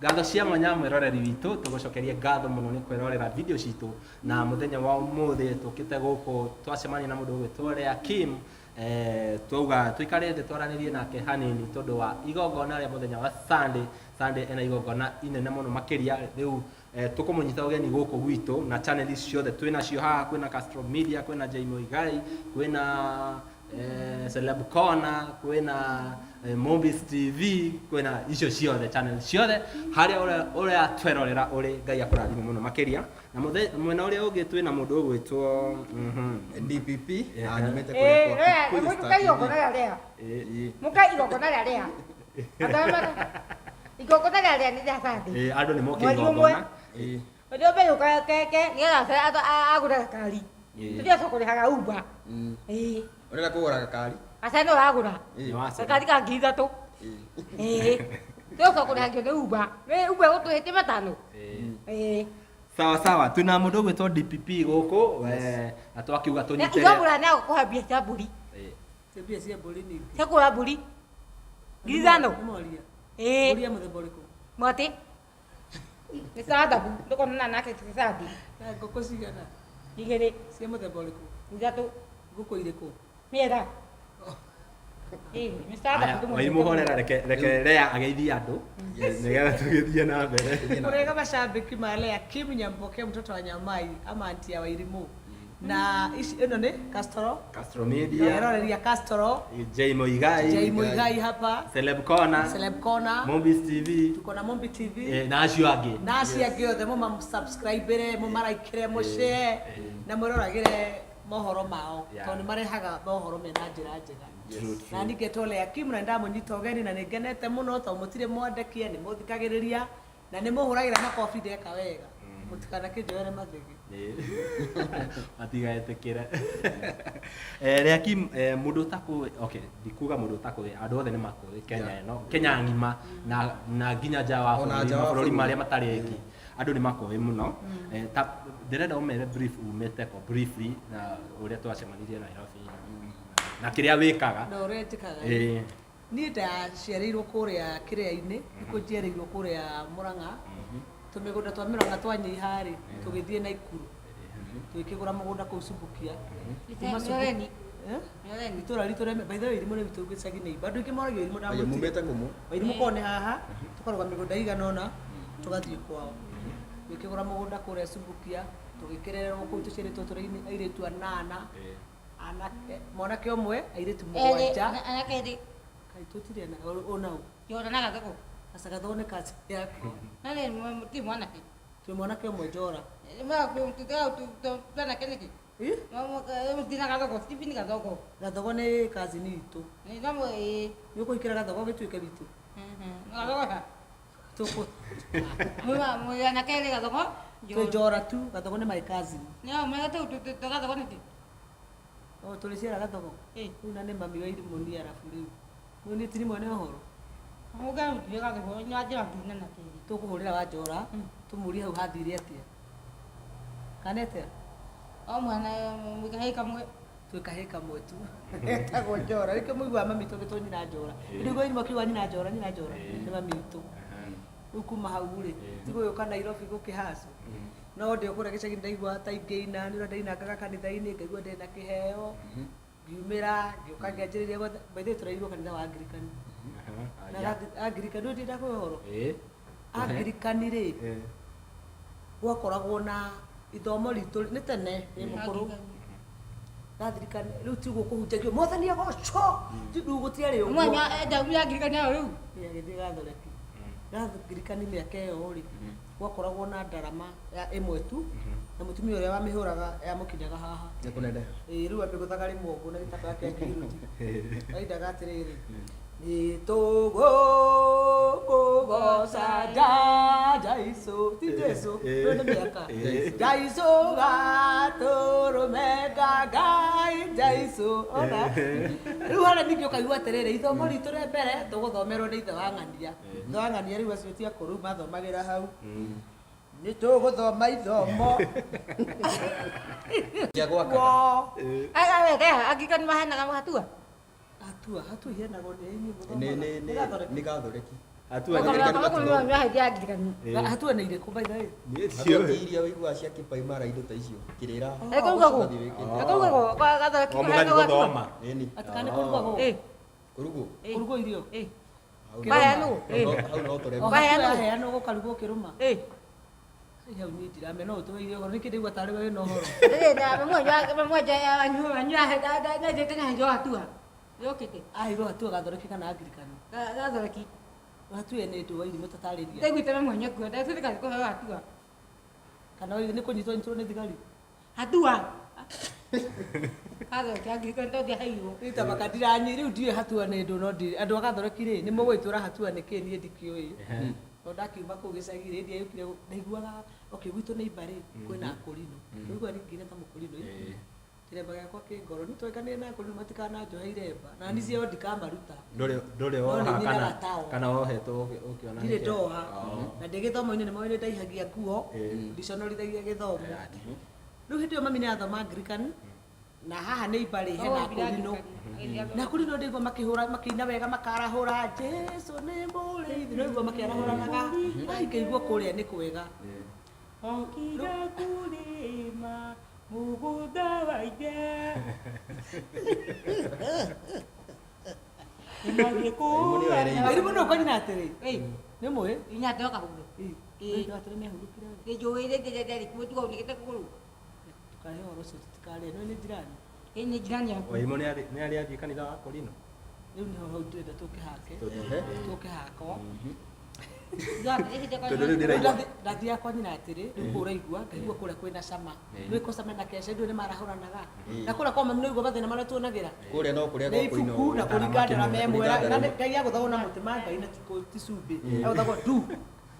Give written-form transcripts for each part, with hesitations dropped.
Ngatho cia mwanya mwĩroreri witũ, tũgũcokerie ngatho mũno nĩ kwĩrorera video citũ, na mũthenya wa ũmũthĩ tũkĩte gũkũ twacemania na mũndũ ũgwĩtwo Lea Kim. Twauga tũikare thĩ twaranĩrie nake hanini tondũ wa igongona rĩa mũthenya wa Sunday. Sunday ena igongona inene mũno makĩria. Rĩu tũkũmũnyita ũgeni gũkũ gwitũ na channel ici ciothe twĩ nacio haha, kwĩna Castro Media, kwĩna Jay Muigai, kwĩna Celeb Corner, kwĩna Movies TV, kwĩna icio ciothe channel ciothe harĩa ũrĩa twerorera ũrĩ. Ngai akũrathime mũno makĩria. Na mwena ũrĩa ũngĩ twĩna mũndũ ũgwĩtwo DPP, nyumĩte kũrĩa kwa Kikuyu Star Mũka TV. Igongona rĩa rĩa. Mũka igongona rĩa rĩa. Andũ igongona rĩa rĩa nĩ rĩa Sunday. Andũ nĩ moke Mweri ũmwe. igongona. Ũndũ mbere ũka keke nĩgetha agũre gakari. Tũthiĩ kũrĩhaga Uber. Ũrenda kũgũra gakari? Aca no agũra. Nĩ wacera. Gakari ka 3000. Tũcoka kũrĩhagio nĩ Uber. Nĩ Uber ĩgũtũhĩtie 5. Sawa sawa, twĩna mũndũ ũgwĩtwo DPP gũkũ, na twakiuga tũnyitĩre. Igongona nĩ agũkũhe mbia cia mbũri. Mbia cia mbũri ningĩ. Cia kũgũra mbũri. 5000. Nĩmoria. Mbũri ya mũthemba ũrĩkũ? Mwatĩ. Nĩ sandabu, ndũkonana nake ti sandi. Na ngũkũ cigana? 2. Cia mũthemba ũrĩkũ? 3. Ngũkũ irĩkũ? Mĩera. Nĩ sandabu. Wairimũ horera, reke Lea ageithie andũ nĩgetha tũgĩthiĩ na mbere. Kũrega mashabiki ma Lea Kim Nyamboke mtoto wa Nyamai ama anti ya Wairimu. Na ici ĩno nĩ Castro. Castro Media. Eroreria Castro. Jay Muigai. Jay Muigai hapa. Celeb Corner. Celeb Corner. Mombis TV. Tuko na Mombi TV. Na acio angĩ. Na acio angĩ othe mũma-subscribe-re, mũmaraikĩre, mũshare na mwĩroragĩre mohoro mao tondũ nĩ marehaga mohoro mena njĩra njega. Na niĩ ngetwo Lea Kim na nĩndamũnyita ũgeni na nĩngenete mũno tondũ mũtirĩ mwandekie, nĩ mũthikagĩrĩria na nĩ mũhũragĩra makobi ndeka wega. Mũtikanakĩnjoere mathĩgĩ. Matigetĩkĩre. Lea Kim, mũndũ ũtakũĩ, okay, ndikuga mũndũ ũtakũĩ, andũ othe nĩ makũĩ Kenya ĩno, Kenya ng'ima na nginya nja wa Ona bũrũri, nja wa mabũrũri bũrũri. marĩa matarĩ eki, andũ nĩ makũĩ mũno. Ta ndĩrenda ũmere brief umĩte kũ briefly na ũrĩa twacemanirie Nairobi na kĩrĩa wĩkaga. Na ũrĩa njĩkaga. Niĩ ndaciarĩirwo kũrĩa Kĩrĩa-inĩ, nĩkuo njiarĩirwo kũrĩa Mũrang'a. Tũmĩgũnda twa Mĩrang'a twanyiha rĩ, tũgĩthiĩ Naikuru. Tũgĩkĩgũra mũgũnda kũu Subukia. Kuma Mĩoreni. Eh? Itũra ritũ rĩa by the way, Irimũ nĩ witũ gĩcagi nĩ imba. Andũ aingĩ moragia Irimũ Aya, ndamwĩtire. mumĩte kũmũ? Wairimũ korwo nĩ haha, tũkarũga mĩgũnda ĩigana ũna, tũgathiĩ kwao. Tũgĩkĩgũra mũgũnda kũrĩa Subukia, tũgĩkĩrererwo kũu tũciarĩtwo tũrĩ airĩtu anana. Anake, mwanake ũmwe, airĩtu 7. Anake erĩ. Kaĩ tũtirĩ ana, ũna ũ? Njora na Gathogo. Aca Gathogo nĩ kaci yakwa. Na nĩ ti mwanake. Twĩ mwanake ũmwe Njora. Mwanake nĩkĩ? Tina Gathogo, Stephen Gathogo. Gathogo nĩ kazini itũ. Nĩ namo ĩĩ. Nĩ ũkũhikĩra Gathogo gĩtuĩke witũ? Gathogo ha? Tũkũ. Mwĩ anake erĩ Gathogo? Twĩ Njora tu, Gathogo nĩ my cousin. Nĩ mwana tũ Gathogo nĩkĩ? O tũrĩ ciara Gathogo? Rĩu na nĩ mami wa Irimũ ni arabu rĩu. Rĩu niĩ tiri mwene ũhoro. Mũge Gathogo nĩ wanjĩra nginya na kĩrĩ. Tũkũhũrĩra wa Njora, tũmũrie hau hathire atĩa. Kana atĩa? O mwana mwĩkahĩ kamwe. Twĩ kahĩ kamwe tu. Etagwo Njora. Nĩkĩo mũiguaga mami tũgĩtwo nyina Njora. Rĩu Irimũ akiuga nyina Njora, nyina Njora. Nĩ mami witũ. Rĩu kuma hau rĩ, ti gũgĩũka Nairobi gũkĩhacwo. No ndĩ o kũrĩa gĩcagi ndaigua ta ingĩina, nĩ ũrĩa ndainangaga kanitha-inĩ, ngaigua ndĩna kĩheo. Ngiumĩra, ngĩũka ngĩanjĩrĩria gwetha, by the way tũrerirwo kanitha wa Angirikani. Na Angirikani, ũyũ ndakũhe ũhoro? Angirikani rĩ, gwakoragwo na ithomo ritũ, nĩ tene, ndĩ mũkũrũ. Gathirikani, rĩu tiguo kũhunjagio, Mwathani agocwo! Rĩu gũtiarĩ ũguo. Mwanya, ndaumire Angirikani hau rĩu. Ĩ, agĩthiĩ Gathoreki. Gathirikani mĩaka ĩyo rĩ, gwakoragwo na ndarama ya ĩmwe tu, na mũtumia ũrĩa wamĩhũraga yamũkinyaga haha. Nĩ kũneneha. Ĩ, rĩu amĩgũthaga rĩmwe ũguo na gĩtambaya kĩa ngiruti. Aindaga atĩrĩrĩ, nĩ tũgũkũgoca Jesũ, ti Jesũ, rĩu nĩ mĩaka. Jesũ gatũrũme ka Ngai, Jesũ, ona. Rĩu harĩa ningĩ ũkaigua atĩrĩrĩ, ithomo ritũ rĩa mbere tũgũthomerwo nĩ ithe wa ng'ania. Ithe wa ng'ania rĩu acio ti akũrũ mathomagĩra hau. Nĩ tũgũthoma ithomo. Kĩa gwakaga. Wo. Angirikani maheanaga hatua? Hatua, hatua iheanagwo nĩ inyuĩ Nĩ mũthomaga. nĩ Nĩ nĩ gathoreki. nĩ gathoreki. Hatua Ũkamenya- nĩ- Angirikani matigwo. Angirikani. Hatua nĩ irĩkũ by the way? Niĩ Hatua ndiũĩ. ti iria ũiguaga cia kĩpaimara indo ta icio kĩrĩra. Kũrugagwo. Ũgathiĩ wĩkĩte. Kũrugagwo gatholeki. O mũgathiĩ gũthoma. Ĩni. Atikane kũrugagwo. Kũrugwo. Kũrugwo irio. Hau Maheanwo. hau no tũremwo. O hatua Maheanwo. yaheanwo gũkarugwo kĩrũma. Ai, hau niĩ ndiramenya no ũtũhe ũhoro nĩkĩ ndaigua tarĩ we wĩna ũhoro. Aheirwo hatua gathoreki kana angirikani. Hatua nĩ ndũ wa irimũ tatarĩria. Kana nĩ kũnyitwo nyitwo nĩ thigari. Hatua. Gathoreki angirikani tondũ ndiaheirwo. Rĩu ta makandiranyi rĩu ndiũĩ hatua nĩ ndũ no ndi andũ a gathoreki rĩ nĩ mũgũgĩtwĩra hatua nĩ kĩ niĩ ndikĩũĩ. Tondũ ndakiuma kũu gĩcagi rĩ ndiayũkire ndaiguaga okay gwitũ nĩ imbarĩ kwĩna akũrinũ. Ũigua ningine ta mũkũrinũ. Kĩremba gĩakwa kĩ ngoro nĩ twaikanire na akũrinũ matikananjohe iremba na niĩ ciao ndikamaruta. Ndũrĩ No woha nĩ kana nyinaga tao. kana wohetwo ũkĩona Ndirĩ nĩkĩ? ndoha Oh. na ndĩ gĩthomo-inĩ nĩ moĩ nĩ ndaihagia nguo ndiconorithagia gĩthomo. Rĩu hĩndĩ ĩyo mami nĩ athoma Anglican na haha nĩ imbarĩ hena akũrinũ. Na akũrinũ ndĩigua makĩhũra makĩina wega makarahũra Jesu nĩ mũrĩithi no igua makĩarahũranaga ai ngaigua kũrĩa nĩ kwega. Okire kũrĩma mũgũnda wa ithe. Nĩmathiĩ Irimũ nĩyo ĩrĩ Irimũ nĩ ũkanyina atĩrĩ nĩ mũĩ Inya ndoka kũgũrũ. Ĩ, atĩrĩ nĩ ahurũkire we. Nĩnjũĩ rĩngĩ kũgũrũ. Tũkarehe ũhoro ũcio tũtikarĩe no nĩ jirani. Nĩ jirani yaku. Wairimũ nĩ arĩ athiĩ kanitha wa Korino? Rĩu nĩho hau ndĩrenda tũke hake tũke hakwa. Tondũ rĩu ndĩraigua Ndathiaga kwa nyina atĩrĩ rĩu kũu ũraigua ngaigua kũrĩa kwĩna cama nĩ kũ cama na keca ndũĩ nĩ marahũranaga na kũrĩa kwa mami nĩũigua mathĩna marĩa tuonagĩra kũrĩa no kũrĩa nĩ gwa kũinwo. ibuku na kũringa ndara me mwera Kũringa na ndarama. Ngai agũthagwo na mũtĩ ma Ngai na ti cumbĩ agũthagwo ndu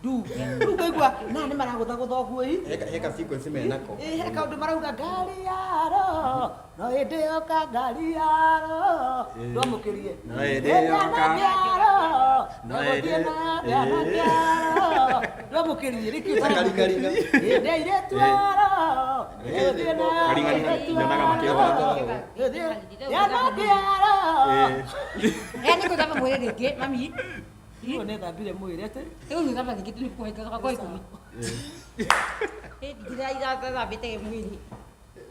ndu rĩu ngaigua na nĩ maragũthagũtha ũguo ĩ Heka sequence menako. Ĩ, he kaũndũ marauga ngari yaro no ĩndĩ yoka ngari yaro ndwamũkĩrie No ĩndĩ yoka. yaro No no ĩndĩ- ĩndĩ yaro ndwamũkĩrie rĩkĩ Karingaringa. ĩndĩ airĩtu yaro ĩgũthiĩ na Karingaringa, nyonaga makĩhũra. yaro yaro Nĩ ngũthamba mwĩrĩ rĩngĩ mami. Rĩu nĩthambire mwĩrĩ atĩ Rĩu ngũthamba rĩngĩ tũrĩ kũhĩkaga kwa ikũmi. Ndirathambĩte mwĩrĩ.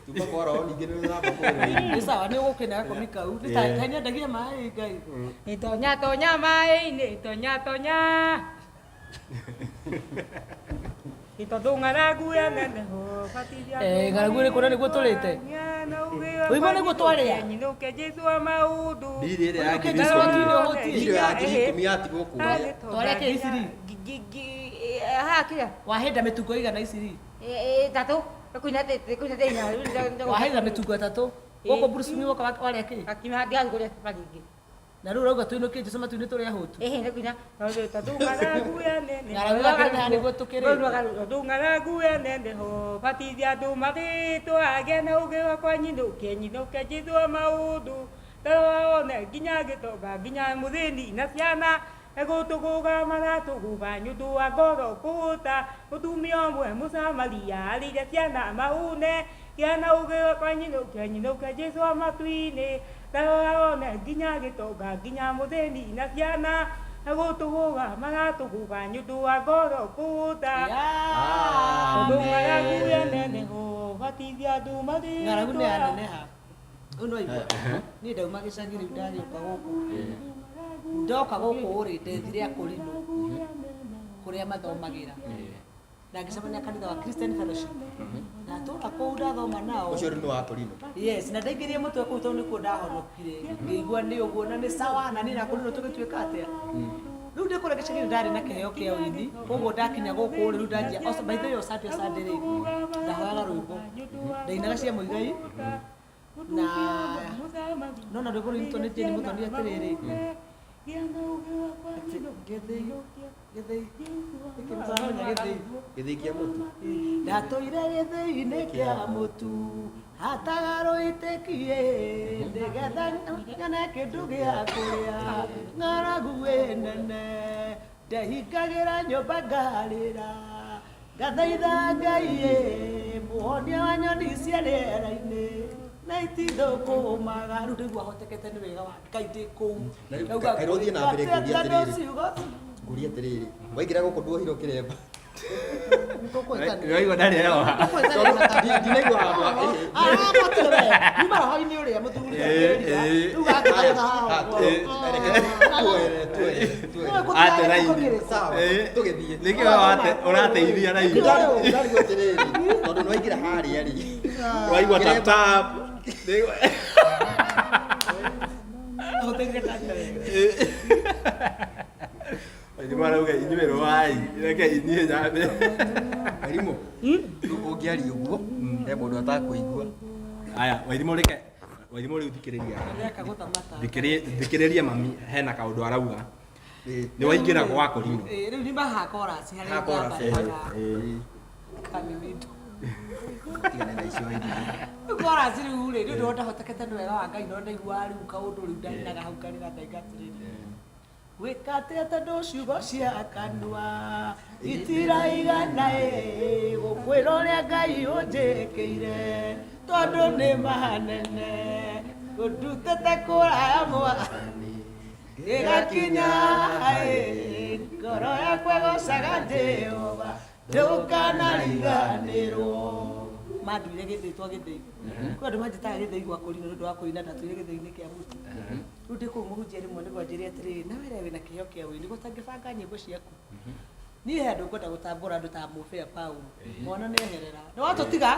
Tuma kwa roho ningĩ nĩ ũthamba kũrĩa. nĩ sawa nĩ ũgũkĩna gakomi kau nĩ ta kaĩ nĩendagia maĩ Ngai Tonya tonya maĩ-inĩ tonya tonya. Tondũ ng'aragu ya neneho batithia Eh, ng'aragu ĩrĩkũ na nĩguo tũrĩte? Ũima nĩguo twarĩa? Nyinũke Jesũ wa maũndũ. Mbiri ĩrĩa ya Ũinũke ngiri Jesũ wa ikũmi. maũndũ. Ũhũtiĩ. Irio ya 10,000 yatigwo kũrĩa. Twarĩa kĩ iciri? Haha kĩrĩa? Wahĩnda mĩtungo igana iciri Ĩtatũ. Wahĩnda mĩtungo ĩtatũ gũkũ Bruce Lee woka warĩa kĩ Akiuma ndigathiĩ kũrĩa chapati rĩngĩ. na rĩu ũrauga tũinũkie Jesũ matu-inĩ tũrĩ ahũtu Ĩhĩ nĩ kuina. Tondũ ng'aragu ya neneho Ng'aragu ya kĩrĩa nĩguo tũkĩrĩ. Tondũ ng'aragu ya neneho batithia andũ marĩtwa agĩe na ũũgĩ wakwa nyinũke nyinũke Jesũ wa maũndũ tarora nginya gĩtonga nginya mũthĩni na ciana egũtũgũga maratũgũga nĩ ũndũ wa ngoro kũũta mũtumia ũmwe mũsamaria arĩire ciana mahune gĩa na ũũgĩ wakwa nyinũke nyinũke Jesũ wa matu-inĩ tarora wone nginya gĩtonga nginya mũthĩni na ciana egũtũgũga maratũgũga nĩ ũndũ wa ngoro kũũta tondũ ng'aragu ya neneho batithia andũ marĩtwa ng'aragu nĩ yaneneha ũyũ nĩ waigua niĩ ndauma gĩcagi rĩu ndagĩũka gũkũ ndoka gũkũ rĩ ndethire akũrinũ kũrĩa mathomagĩra na ngĩcemania kanitha wa Christian Fellowship na tũra kũu ndathoma nao Ũcio rĩu nĩ wa Torino. Yes, na ndaingĩrie mũtwe kũu tondũ nĩkuo ndahonokire ngĩigua nĩ ũguo na nĩ sawa na niĩ na kũrinũ tũgĩtuĩka atĩa rĩu ndĩ kũrĩa gĩcagi ndarĩ na kĩheo kĩa ũini koguo ndakinya gũkũ rĩ rĩu ndanjia by the way o Sunday o Sunday rĩ ndahoyaga rwĩmbo ndainaga cia mũigai na no na rwĩmbo rũinĩtwo nĩ Jane Muthoni atĩrĩrĩ atĩ gĩthĩi gĩthĩi nĩkĩ mũtaramenya gĩthĩi Gĩthĩi kĩa mũtu. ndatũire gĩthĩi-inĩ kĩa mũtu hataga rũitĩkie nĩgetha nyone kĩndũ gĩa kũrĩa ng'aragu ĩ nene ndehingagĩra nyũmba ngarĩra ngathaitha Ngai ĩ mũhonia wa nyoni cia rĩera-inĩ na itithũkũmaga rĩu ndaigua hotekete nĩ wega wa Ngai ndĩ kũu Na rĩu Ndauga kaĩ ũthiĩ na mbere kũũria "Ngwatĩte atĩrĩrĩ." ciugo Ngũria atĩrĩrĩ, waingĩra gũkũ nduohirwo kĩremba. Nĩtũkwĩtania. Nĩwaigua ndarĩ eroha. Tondũ ndinaigua handũ Nyuma roho-inĩ ũrĩa mũthuri Eh, eh. rĩu gakĩgarũka haha ũguo. Reke tuoere, tuoere, tuoere. Ate raini. Sawa, Eh. tũgĩthiĩ. Nĩkĩo ũrateithia raini. Ndarigwo atĩrĩrĩ, tondũ nĩwaingĩra harĩa rĩ. Waigua tap tap. Ahũthĩrire kanya wega. Nĩ marauga inyuĩ rũai, reke inyuĩ nyambe. Wairimu, rĩu ũngĩaria ũguo, he mũndũ atakũigua. Aya, Wairimu reke, Wairimu rĩu thikĩrĩria. Ndĩreka gũthamata. Thikĩrĩria mami hena kaũndũ arauga. Ĩĩ. Nĩ waingĩra gwa kũrinũ. Ĩĩ, rĩu nyuma haha chorus harĩa Haha chorus, ndambataga. Ĩĩ. Kamimito. Tigana na icio Wairimu. Rĩu chorus rĩu rĩ, nĩ ũndũ ndahotekete nĩ wega wa Ngai no ndaiguaga rĩu kaũndũ rĩu ndainaga hau ngarĩra ndaiga atĩrĩrĩ. Gwĩka atĩa tondũ ciugo cia kanua itiraigana ĩ gũkwĩra ũrĩa Ngai ũnjĩkĩire tondũ nĩ manene ũndutĩte kũraya mwathani gĩgakinya ĩ ngoro yakwa ĩgocaga Jehova ndũkanariganĩrwo. Manduire gĩthĩtwa gĩthĩi kwĩ andũ manjĩtaga gĩthĩi gwa kũrina nĩ ũndũ wa kũina ndatũire gĩthĩi-inĩ kĩa mũtu. Rĩu ndĩ kũu mũhunjia rĩmwe nĩguo anjĩre atĩrĩrĩ, nawe rĩ wĩna kĩheo kĩa ũini gũtangĩbanga nyĩmbo ciaku. Niĩ he andũ ngwenda gũtambũra andũ ta Mũbĩa Paul. Mwana nĩeherera. Nĩ watũtiga?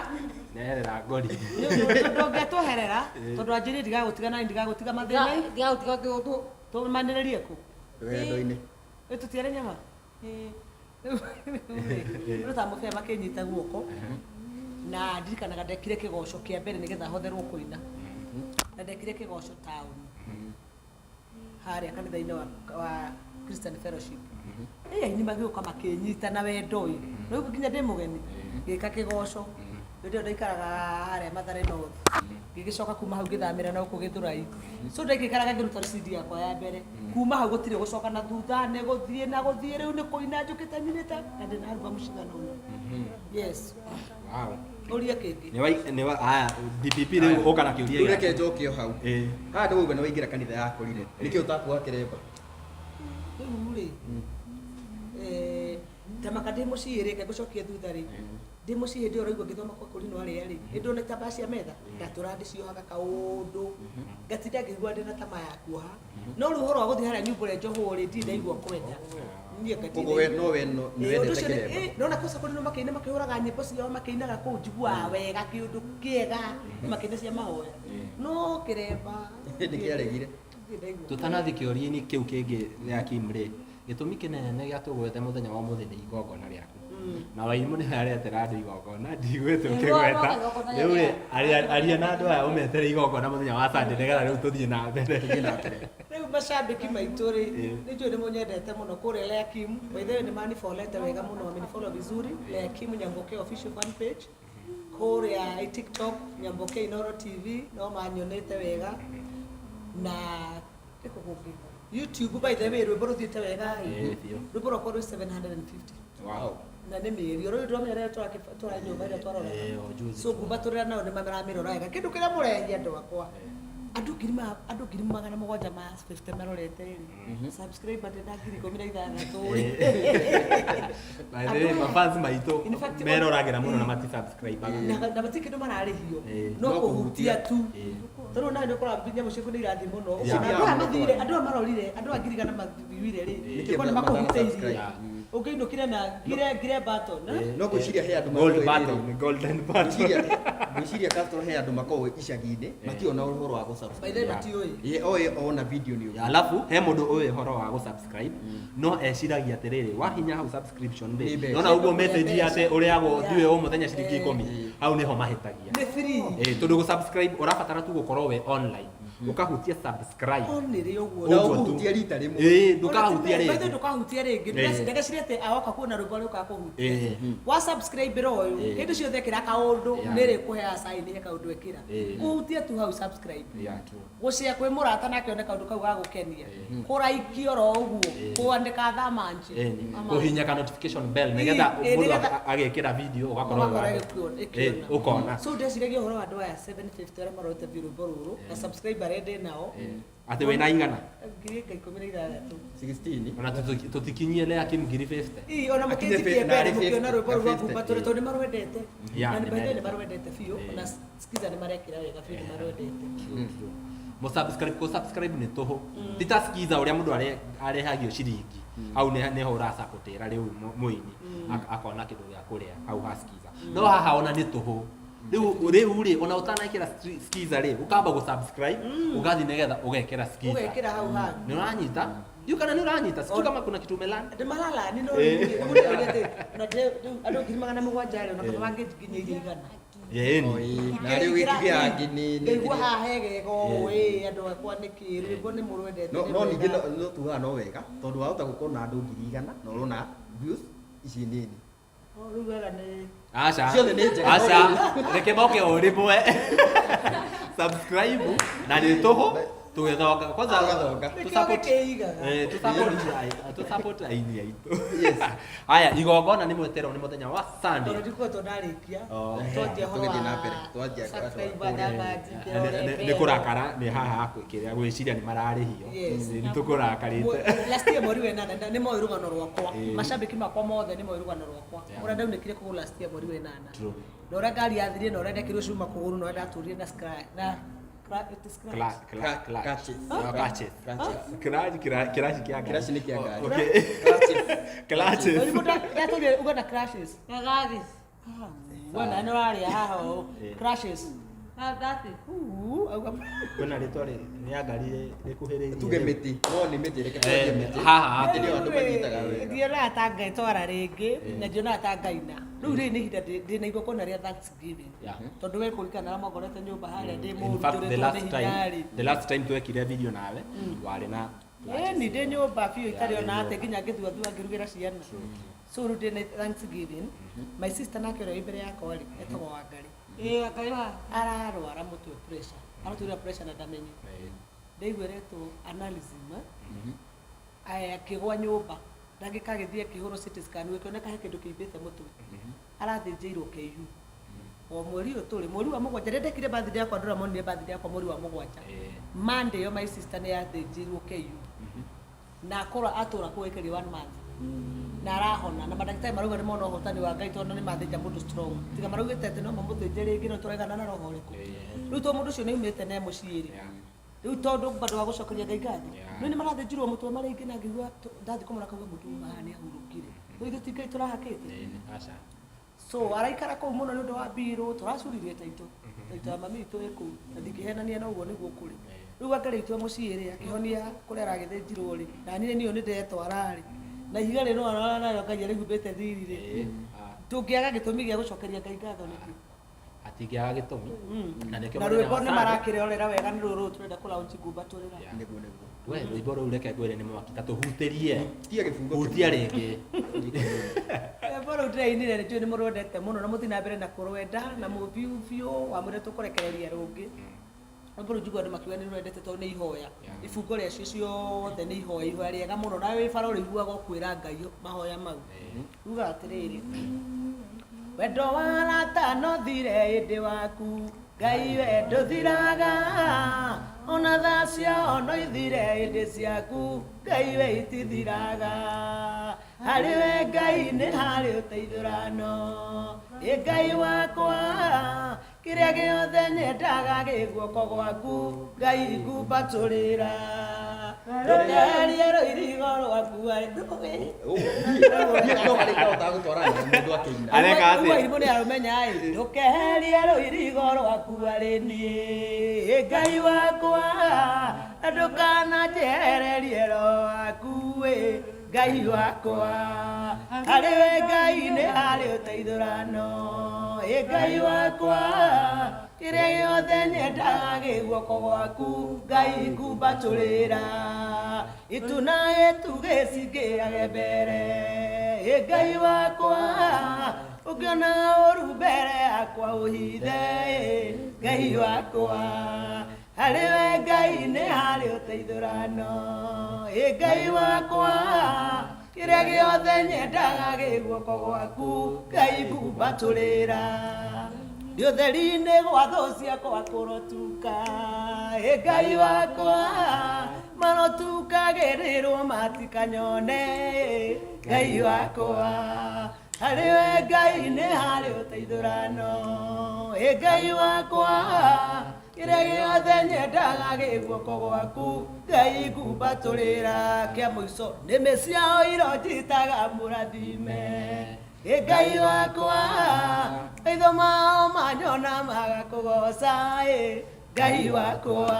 Neherera ngori. Tondũ ũngĩatweherera, tondũ anjĩrire ndigagũtiga na ndigagũtiga mathĩna-inĩ. Ndigagũtiga ũndũ. Tũmanĩrĩrie kũ? Rũgendo-inĩ. Ĩ tũtiarĩ nyama? Rĩu ta Mũbĩa makĩnyita guoko na ndirikanaga ndekire kĩgoco kĩa mbere nĩgetha hotherwo kũina. Na ndekire kĩgoco taũni harĩa kanitha-inĩ wa Christian Fellowship. Ĩ aini magĩũka makĩnyita na wendo ĩ. Rĩu nginya ndĩ mũgeni ngĩka kĩgoco. Hĩndĩ ĩyo ndaikaraga harĩa Mathare North. Ngĩgĩcoka kuma hau ngĩthamĩra na gũkũ Gĩthũrai. So ndaikaraga ngĩruta CD yakwa ya mbere. Kuma hau gũtirĩ gũcoka na thutha, nĩ gũthiĩ na gũthiĩ rĩu nĩ kũina njũkĩte nyinĩte na ndĩna album cigana ũna. Yes. Wow. Ũria kĩngĩ. Nĩ wa nĩ wa aya DPP rĩu ũka na kĩũria Rĩu reke gĩaku. njoke o hau. Ĩĩ. Haha ndĩraigua nĩ waingĩra kanitha ya kũrire. Nĩkĩ ũtakuoha kĩremba? Rĩu rĩ, tamaka ndĩ mũciĩ rĩ, reke ngũcokie thutha rĩ, ndĩ mũciĩ hĩndĩ ĩyo ũraigua ngĩthoma kwa kũrinũ arĩa rĩ, hĩndĩ ĩyo nĩ itambaya cia metha, ndatũraga ndĩciohaga kaũndũ, ngatinda ngĩigua ndĩna tamaa ya kuoha. No rĩu ũhoro wa gũthiĩ harĩa nyumbũre njohwo rĩ, ndirĩ ndaigua kwenda. Niĩ ngatinda Koguo we no we no nĩ Ĩĩ, ũndũ wendete ũcio nĩ- kĩremba. ĩĩ, ndona kũu cukuru makĩina makĩhũraga nyĩmbo ciao makĩinaga kũu njiguaga wega kĩũndũ kĩega makĩina cia mahoya no kĩremba Nĩ kĩaregire. ndirĩ ndaigua. Tũtanathiĩ kĩũria-inĩ kĩu kĩngĩ gĩa Kim rĩ, gĩtũmi kĩnene gĩa tũgwete mũthenya wa ũmũthĩ nĩ igongona rĩaku. Na Wairimu nĩwe aretera andũ igongona, ndiguĩte ũkĩgweta. Igongona Rĩu rĩ, rĩa- aria na andũ aya ũmetere igongona mũthenya wa Sunday nĩgetha rĩu tũthiĩ na mbere. Tũthiĩ na mbere. Rĩu macambĩki maitũ rĩ, Ĩĩ. nĩ njũĩ nĩ mũnyendete mũno kũrĩa Lea Kim. By the way nĩ manifolete wega mũno, wamenifollow vizuri. Lea Kim Nyamboke official fan page. Kũrĩa TikTok Nyamboke Inooro TV no manyonete wega. Na ĩkũ kũngĩ. YouTube by the way rwĩmbo rũthiĩte wega ĩ. Ĩĩ, biũ. Rwĩmbo rwakwa rwĩ 750. Wow. Na nĩ mĩeri oro rĩu ndĩramenya rĩrĩa tũra nyũmba ĩrĩa twarora. Ĩĩ, o juzi. So ngumbatũrĩra nao nĩ maramĩrora wega. Kĩndũ kĩrĩa mũrehia andũ akwa. Andũ ngiri ma andũ ngiri magana mũgwanja ma 50 marorete rĩ. Subscriber ndĩ na ngiri ikũmi na ithathatũ rĩ. By the way, mafans maitũ In fact, meroragĩra mũno na matisubscribe-aga. Na matirĩ kĩndũ mararĩhio. Ĩĩ. No No kũhutia kũhutia. tu. Ĩĩ. Tondũ nawe nĩ ũkoraga nyamũ ciaku nĩ irathiĩ mũno. Yeah. Ũkona andũ aya mathire, andũ aya marorire, andũ aya ngiri igana mathiire rĩ. Nĩkĩ Ũkona matana makũhutĩirie. subscribe? Ũngĩinũkire na ngire button, eh? No ngwĩciria he andũ Gold matoĩ button, rĩrĩ. golden button. Ngwĩciria Castro he andũ makoragwo icagi-inĩ mationa ũhoro wa gũ-subscribe. By the way matiũĩ. Ĩĩ, oĩ ona video nĩ ũguo. Alafu he mũndũ ũĩ ũhoro wa gũ-subscribe no eciragia atĩrĩrĩ wahinya hau subscription Nĩ rĩ mbeca. nona ũguo message atĩ ũrĩagwo Yeah. ndiũĩ o mũthenya ciringi Eh. ikũmi hau nĩho mahĩtagia. Nĩ free. Ĩĩ, tondũ gũ-subscribe ũrabatara tu gũkorwo we online ũkahutia subscribe. Onĩrĩ ũguo. Na Ũguo tu. ũkũhutia rita rĩmwe. Ĩĩ, ndũkahutia By the way, rĩngĩ. ndũkahutia rĩngĩ. Ĩĩ. Ndageciria atĩ agoka kuona rwĩmbo rũkaga kũhutia. Ĩĩ. Wa subscribe ra ũyũ, Ĩĩ. hĩndĩ ciothe ĩkĩra kaũndũ, Yeah. nĩ ĩrĩkũheaga sign he kaũndũ ĩkĩra. Ĩĩ. Kũhutia tu hau subscribe. Yeah, true. Gũshare kwĩ mũrata nake one kaũndũ kau gagũkenia. Kũraiki oro ũguo, kũandĩka thamanji. Ĩĩ, kũhihinya ka notification bell nĩgetha Ĩĩ, mũndũ nĩgetha- agĩkĩra video ũgakorwo Ũgakora wĩ wa- ĩkĩona. Ĩĩ, ũkona. So ndeciragia ũhoro wa andũ aya 750 arĩa marorete view rwĩmbo rũrũ na subscribe arĩa ndĩ nao. Atĩ wĩna igana? 16,000. 16. Ona tũtikinyie Lea Kim ngiri 50. Ii, ona Akinye mũkĩnjikie narĩ mbere mũkĩona 50, rwĩmbo rũu rwa 50, ngumbatũre tondũ nĩ marwendete. Yeah, Na nĩ nĩ by the way mendete. nĩ marwendete biũ, ona skiza nĩ marekĩra wega biũ, nĩ marwendete. Mũsubscribe, kũsubscribe nĩ tũhũ. Ti ta skiza ũrĩa mũndũ arehagio ciringi. Hau nĩho ũrasapotĩra rĩu mũini akona kĩndũ gĩa kũrĩa hau ha skiza. No haha ona nĩ tũhũ. Rĩu rĩ ona ũtanekĩra skiza rĩ ũkamba gũ-subscribe ũgathiĩ nĩgetha ũgekĩra skiza. Ũgekĩra hau hangĩ. Nĩ ũranyita? Ndiũ kana nĩ ũranyita? Sijui kama kuna kitu umelan. Ndĩ mararani no rĩu rĩu atĩ ona rĩu andũ 700,000 rĩ, ona kana mangĩnginyĩirie 100. Ĩni. Oi, na rĩu gĩkĩ kĩangĩ nĩ Ngaigua haha hegega ũũ, ĩ, andũ akwa nĩkĩ, rwĩmbo nĩ mũrwendete, no nĩ no ningĩ rwega. no tugaga no wega tondũ wahota gũkorwo na andũ 100,000 na ũrona views ici nini. Oh, rĩu wega nĩ Aca. Ciothe nĩ njega. Aca. Reke moke o rĩmwe. Subscribe na nĩ tũhũ tũgĩthonga. Kwanza Tũgathonga. Nĩkĩo tũsupport gĩkĩigaga. tũsupport aini aitũ. Haya, igongona nĩ mweterwo nĩ mũthenya wa Sunday. Tondũ ndikoretwo ndarĩkia. Oh. Twanjia ũhoro Tũgĩthiĩ wa na mbere, twanjia subscribe namba njingĩ, Nĩ kũrakara nĩ haha kĩrĩa gwĩciria nĩ mararĩhio. Yes. Nĩ tũkũrakarĩte. Last year mweri wa ĩnana nĩ moĩ rũgano rwakwa. Ĩĩ. Macambĩki makwa mothe nĩ moĩ rũgano rwakwa. Yeah. Ũrĩa ndaunĩkire kũgũrũ last year mweri wa ĩnana. True. Na ũrĩa ngari yathirie na ũrĩa ndekĩrirwo cuma kũgũrũ na ũrĩa ndatũrire na na it is scratch. Crutches. Crutches. Crutches. Kiraci kĩa ngari. Kiraci nĩ kĩa ngari. Okay. Crutches. Ũrimũ ndatũrire uga na crashes. Gagathis. Wena nĩ ũrarĩa haha ũũ. Crashes. That is. Uu, auga Kwĩna rĩtwa rĩa ngari rĩkuhĩrĩirie. Tuge mĩtĩ. No nĩ mĩtĩ, reke twanjie mĩtĩ. Haha. Mĩtĩ nĩyo andũ manyitaga wega. Ndionaga ta ngetwara rĩngĩ na ndionaga ta ngaina. Rĩu rĩrĩ nĩ ihinda ndĩ na igongona rĩa Thanksgiving. Yeah. Tondũ we kũririkana arĩa mongorete nyũmba harĩa ndĩ In mũru fact, the njũrĩtwo nĩ last hinya time, rĩ. the last time twekire video nawe warĩ na Ĩni ndĩ nyũmba biũ itarĩ Yeah, ona ndĩ atĩ nyũmba. nginya ngĩthuathua ngĩrugĩra ciana. So rĩu ndĩ na Thanksgiving. My sister nake ũrĩa wĩ mbere yakwa rĩ, etagwo Wangari. Eh, akaiwa. Ararwara mũtwe pressure. Aratũrira pressure na ndamenye. Ndaigua ĩretwo aneurysm. Aya akĩgwa nyũmba. Ndagĩka agĩthiĩ akĩhũrwo CT scan gĩkĩoneka he kĩndũ kĩimbĩte mũtwe. Arathĩnjĩirwo KU. O mweri ũyũ tũrĩ, mweri wa mũgwanja, rĩrĩa ndekire birthday yakwa andũ arĩa monire birthday yakwa mweri wa mũgwanja. Monday ĩyo my sister nĩ yathĩnjĩirwo KU. Na akorwo atũra kũu aikarire 1 month. Na arahona na mandagĩtarĩ marauga nĩ mona ũhotani wa Ngai tondũ nĩ mathĩnja mũndũ strong. Tiga maraugĩte atĩ no mamũthĩnje rĩngĩ no tũraigana na roho ũrĩkũ. Rĩu to mũndũ ũcio nĩ aumĩte na e mũciĩ rĩ. Rĩu tondũ bado wa gũcokeria Ngai ngatho. Yeah. Rĩu nĩ marathĩnjirwo mũtwe marĩ aingĩ na ngĩigua ndathiĩ kũmona kauga mũndũ ũyũ haha nĩ ahurũkire. Rĩu ithuĩ ti Ngai tũrahakĩte. Aca. So araikara kũu mũno nĩ ũndũ wa mbirũ tũracuririe taitũ. Taitũ ya mami witũ ĩ kũu na ndingĩhenania na ũguo nĩguo kũrĩ. Rĩu Wangari witũ e mũciĩ rĩ akĩhonia kũrĩa aragĩthĩnjirwo rĩ na niĩ nĩyo nĩ ndetwara rĩ na ihiga rĩ no nayo Ngai arĩhumbĩte thiri rĩ. Tũngĩaga gĩtũmi gĩa gũcokeria Ngai ngatho nĩkĩ? Hatingĩaga gĩtũmi. Na nĩkĩo Na mũthenya rwĩmbo wa nĩ Sunday- marakĩrorera wega nĩ rũrũ tũrenda kũ launch ngumbatũrĩra. Yeah. Nĩguo nĩguo. We rwĩmbo rũu reke ngwĩre nĩ mwaki ta tũhutĩrie. Tia gĩbungo Hutia rĩngĩ. Rwĩmbo rũu ndĩrainire nĩ njũĩ nĩ mũrwendete mũno na mũthiĩ na mbere na kũrwenda na mũbiũ biũ wamwĩre tũkũrekereria rũngĩ. Rwĩmbo rũu njiguaga andũ makiuga nĩ rwendete tondũ nĩ ihoya. Yeah. Ibungo rĩacio ciothe nĩ ihoya, ihoya rĩega mũno nawe wĩ bara ũrĩiguaga ũkwĩra Ngai mahoya mau. Ugaga atĩrĩrĩ, wendo wa arata no thire ĩndĩ waku Ngai we ndũthiraga, ona thaa ciao no ithire ĩndĩ ciaku Ngai we itithiraga. Harĩ we Ngai nĩ harĩ ũteithũrano, ĩ Ngai wakwa kĩrĩa gĩothe nyendaga gĩ guoko gwaku Ngai ngumbatũrĩra. Rũterie rũirigo rwaku arĩ No harĩ kahotaga gũtwarana na mũndũ akĩina. Areka atĩa? Ũguo irimũ nĩ arũmenya ĩ, ndũkeherie rũirigo rwaku arĩ niĩ Ngai wakwa, ndũkananjehererie roho waku ĩ Ngai wakwa. Harĩ we Ngai nĩ harĩ ũteithũrano, ĩ Ngai wakwa, kĩrĩa gĩothe nyendaga gĩ guoko gwaku Ngai ngumbatũrĩra. Itu na gĩtugĩ cingĩage mbere, ĩ Ngai wakwa, ũngĩona ũru mbere yakwa ũhithe, ĩ Ngai wakwa. Harĩ we Ngai nĩ harĩ ũteithũrano, ĩ Ngai wakwa, kĩrĩa gĩothe nyendaga gĩ guoko gwaku Ngai ngumbatũrĩra. Ndĩ ũtheri-inĩ gwa thũ ciakwa kũrotuka. Ĩ Ngai wakwa marotukagĩrĩrwo matikanyone. Ngai wakwa harĩ we Ngai nĩ harĩ ũteithũrano. Ĩ Ngai wakwa kĩrĩa gĩothe nyendaga gĩ guoko gwaku Ngai ngumbatũrĩra kĩa mũico nĩmĩ ciao ironjitaga mũrathime. Ĩ Ngai wakwa maitho mao manyona magakũgoca. Ĩ Ngai wakwa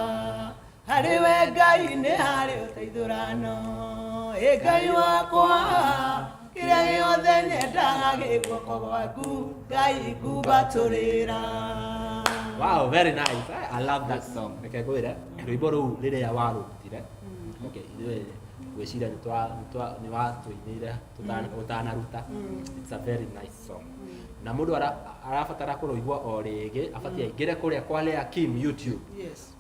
harĩ we Ngai nĩ harĩ ũteithũrano. Ĩ Ngai wakwa kĩrĩa gĩothe nyendaga gĩ guoko gwaku Ngai ngumbatũrĩra. Wow, very nice. I love that song. Reke ngwĩre, rwĩmbo rũu rĩrĩa warutire. Okay, ithuĩ ngwĩciria nĩ watũinĩire ũtanaruta. It's a very nice song. Na mũndũ arabatara kũrũigua o rĩngĩ, abatiĩ aingĩre kũrĩa kwa Lea Kim YouTube. Yes.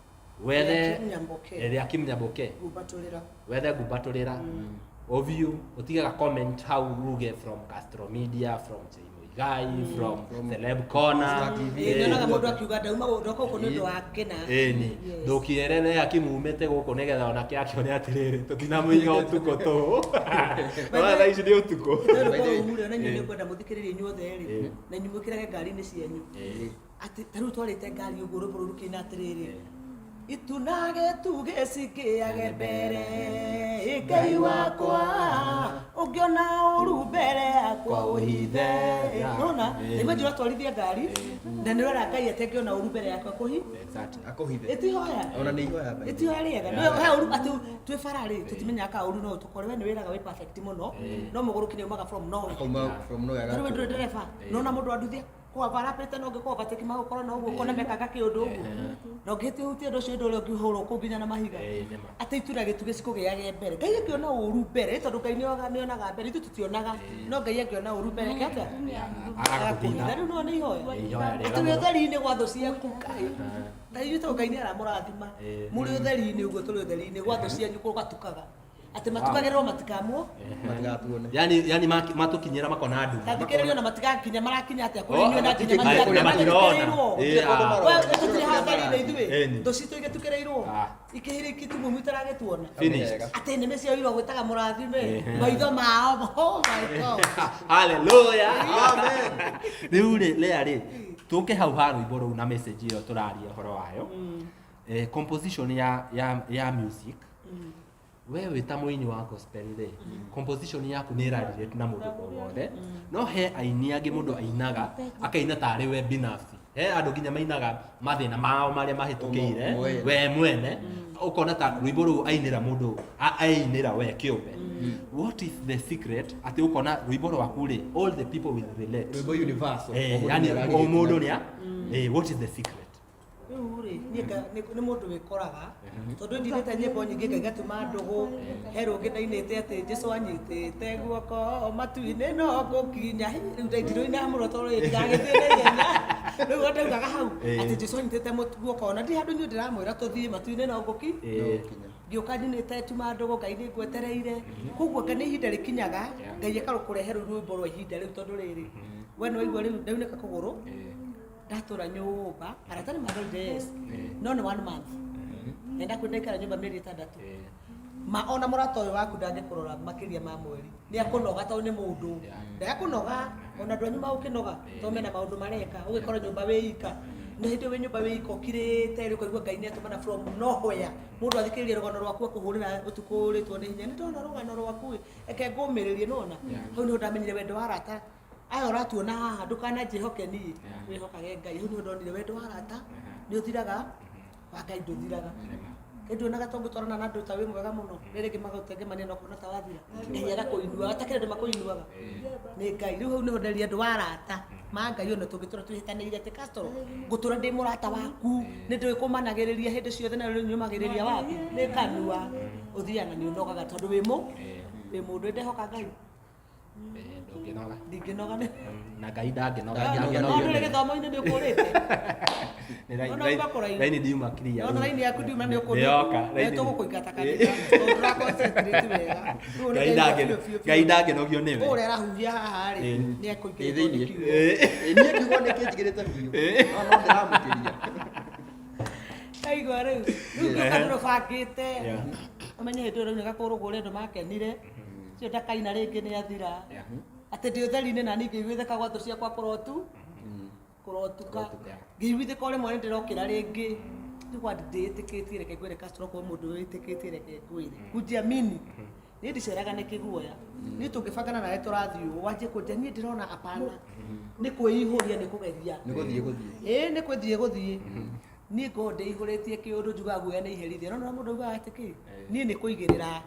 Wethe Lea Kim Nyamboke. Lea Kim Nyamboke. Ngumbatũrĩra. Wethe ngumbatũrĩra. Ũview, ũtige comment hau uge from Castro Media, from J Muigai, from Celeb Corner. Star TV. Ĩ, nyonaga mũndũ akiuga ndauma ndoka gũkũ nĩ ũndũ wa kĩna. Ĩni, ndũkiere Lea Kim umĩte gũkũ nĩgetha onake akĩone atĩrĩrĩ, tũtinamũiga ũtukũ tũ. Ona thaa ici nĩ ũtukũ. Rwĩmbo rũu rĩ, ona inyuĩ nĩngwenda mũthikĩrĩrie inyuothe rĩ, na inyuĩ mwĩkĩrage ngari-inĩ cianyu. Atĩ ta rĩu twarĩte ngari ũguo rwĩmbo rũu rũkĩina atĩrĩrĩ, itu na gĩtugĩ cikĩage mbere. Ĩ Ngai wakwa ũngĩona ũru mbere yakwa ũhithe. Nona nĩguo njĩra twarithia ngari na nĩ ũrora Ngai atengĩona ũru mbere yakwa kũhi. Exactly. Akũhithe. Ĩtihoya. Ona nĩ ihoya by the way. Ĩtihoya rĩega. No he ũru atĩ twĩ bara rĩ tũtimenyaga kana ũru no ũtũkore. We nĩ wĩraga wĩ perfect mũno no mũgũrũki nĩ umaga from nowhere. Akauma from nowhere Tarĩu we ndũrĩ agakũra. ndereba nona mũndũ anduthia kwa barabĩte no ngĩkorwo batĩki magũkorwo na ũguo kona mekaga kĩũndũ ũguo na ũngĩhĩtia ũhutie ũndũ ũcio ũndũ ũrĩa ũngĩhũrwo kũu nginya na mahiga. Atĩ itu na gĩtugĩ cikũgĩage mbere. Ngai angĩona ũru mbere tondũ Ngai nĩonaga mbere ithuĩ tũtionaga no Ngai angĩona ũru mbere eke atĩa? Agakũthina. Rĩu no nĩ ihoya. Ihoya rĩega Atĩ wĩ mũno. ũtheri-inĩ gwa thũ ciaku Ngai. Na ithuĩ tondũ Ngai nĩ aramũrathima. Mũrĩ ũtheri-inĩ ũguo tũrĩ ũtheri-inĩ gwa thũ cianyu kũgatukaga. Atĩ matukagĩrĩrwo matikamwo. Matigatuone. Yani matũkinyĩra makona nduma. Tathikĩrĩrio na matigakinya marakinya atĩa kũrĩ Oh, inyuĩ na nginya na matirona. matigatuĩrĩirwo. Yeah. We tũtirĩ haha theri-inĩ ithuĩ. Ĩni. Thũ citũ igĩtukĩrĩirwo. Ah. Ikĩhĩrĩ ikĩtumumu itaragĩtuona. Finished. Atĩ nĩmĩ ciao irogwĩtaga mũrathime. Maitho mao. Oh my God. Hallelujah. Amen. Rĩu rĩ, Lea rĩ, tũke hau ha rwĩmbo rũu na message ĩyo tũraria ũhoro wayo. Composition ya music. We wĩ ta mũini wa gospel rĩ, composition yaku nĩ ĩra relate na mũndũ o wothe. No he aini angĩ mũndũ ainaga, akaina tarĩ we binafsi. He andũ nginya mainaga mathĩna mao marĩa mahĩtũkĩire we mwene, ũkona ta rwĩmbo rũu ainĩra mũndũ, ainĩra we kĩũmbe. What is the secret atĩ ũkona rwĩmbo rwaku rĩ, all the people will relate. Rwĩmbo universal. O mũndũ Yani nĩ o ararelate mũndũ na- nĩ what is the secret? Rĩu rĩ, niĩ nĩ mũndũ wĩkoraga tondũ ndinĩte nyĩmbo nyingĩ Ngai gatuma ndũgũ. He rũngĩ ndainĩte atĩ Jesũ anyitĩte guoko matu-inĩ no ngũkinya. Hĩ, rĩu ndirũinaga mũno tondũ rĩ, ndigagĩthiĩ na ihenya. Rĩu ndaugaga hau atĩ Jesũ anyitĩte guoko na ndirĩ handũ inyuĩ ndĩramwĩra tũthiĩ matu-inĩ no ngũki. Ngĩũka nyinĩte tuma ndũgũ Ngai nĩ ngwetereire. Koguo nĩ ihinda rĩkinyaga Ngai akarũkũrehe rũu rwĩmbo rwa ihinda rĩu tondũ rĩrĩ we nĩ waigua rĩu ndaunĩka kũgũrũ ndatũra nyũmba arata nĩ mandorire yes no nĩ 1 month nenda kwĩ ndaikara nyũmba mĩeri ĩtandatũ ma ona mũrata ũyũ waku ndangĩkũrora makĩria ma mweri nĩ akũnoga tondũ nĩ mũndũ ndakũnoga ona andũ anyu magũkĩnoga tondũ mena maũndũ mareka ũgĩkorwo nyũmba wĩ ika na hĩndĩ ĩyo wĩ nyũmba wĩ ika ũkirĩte rĩ ũkaigua Ngai nĩ atũmana from nowhere mũndũ athikĩrĩrie rũgano rwaku akũhũrĩra ũtukũ ũrĩtwo nĩ hinya nĩ ndona rũgano rwaku ĩ eke ngũmĩrĩrie nona hau nĩho ndamenyire wendo wa arata aya ũratuona haha ndũkananjĩhoke niĩ wĩhokage Ngai hau nĩho ndonire wendo wa arata nĩ ũthiraga wa Ngai ndũthiraga nduonaga to ngũtwarana na andũ ta wĩ mwega mũno rĩrĩ rĩngĩ magũtengemania na ũkona ta wathira Ngai agakũinua atakĩrĩ andũ makũinuaga nĩ Ngai rĩu hau nĩho nderia andũ wa arata ma Ngai ona tũngĩtũra twĩhĩtanĩire atĩ Castro ngũtũra ndĩ mũrata waku nĩ ndũĩ kũmanagĩrĩria hĩndĩ ciothe na rĩu nyũmagĩrĩria waku nĩ kanua ũthiaga na nĩ ũnogaga tondũ wĩ mũndũ ndehoka Ngai. Ndũngĩnoga. Ndingĩnoga nĩ Na Ngai ndangĩnoga. No ndũrĩ gĩthomo-inĩ nĩ ũkũrĩte. Nĩ raini- Ona uma kũraihu. raini ndiuma clear. Ona raini yaku ndiuma nĩ ũkũrĩte. Ndĩyoka, raini- Tũgũkũingata kanitha. Tondũ ndũra-concentrate wega. Rĩu Ngai nĩ ndangĩ- biũ, biũ, biũ. Ngai ndangĩnogio nĩwe. Ũrĩa arahuhia haha rĩ, nĩ Ĩ ekũingĩrĩtwo thĩiniĩ. nĩ kiugo. Ĩ, niĩ kiugo nĩ kĩnjigĩrĩte biũ no no ndĩramũkĩria. Aigua rĩu. Rĩu ngĩũka ndũrũbangĩte. Yeah. Ũmenye hĩndĩ ĩyo rĩu nĩgakũrũgwo ũrĩa andũ makenire. Ũcio ndakaina rĩngĩ nĩ athira. Yeah. Atĩ ndĩ ũtheri-inĩ na niĩ ngĩiguithĩka gwa thũ ciakwa kũrotu kũrotuka. Yeah. Ngĩiguithĩka o rĩmwe nĩ ndĩrokĩra rĩngĩ. Rĩu kwa ndĩĩtĩkĩtie reke ngwĩre Castro kwa mũndũ wĩtĩkĩtie reke ngwĩre. Kujiamini. Niĩ ndiceraga nĩ kĩguoya. Niĩ tũngĩbangana nawe tũrathiĩ ũũ wanjie kũnjia niĩ ndĩrona hapana. Nĩ kwĩihũria nĩ kũgeria. Nĩ gũthiĩ gũthiĩ. Ĩĩ nĩ kwĩthiĩ gũthiĩ. Niĩ ngoragwo ndĩihũrĩtie kĩũndũ njugaga guoya nĩ iherithia. No nĩ mũndũ augaga atĩ kĩ? Niĩ nĩ kũigĩrĩra.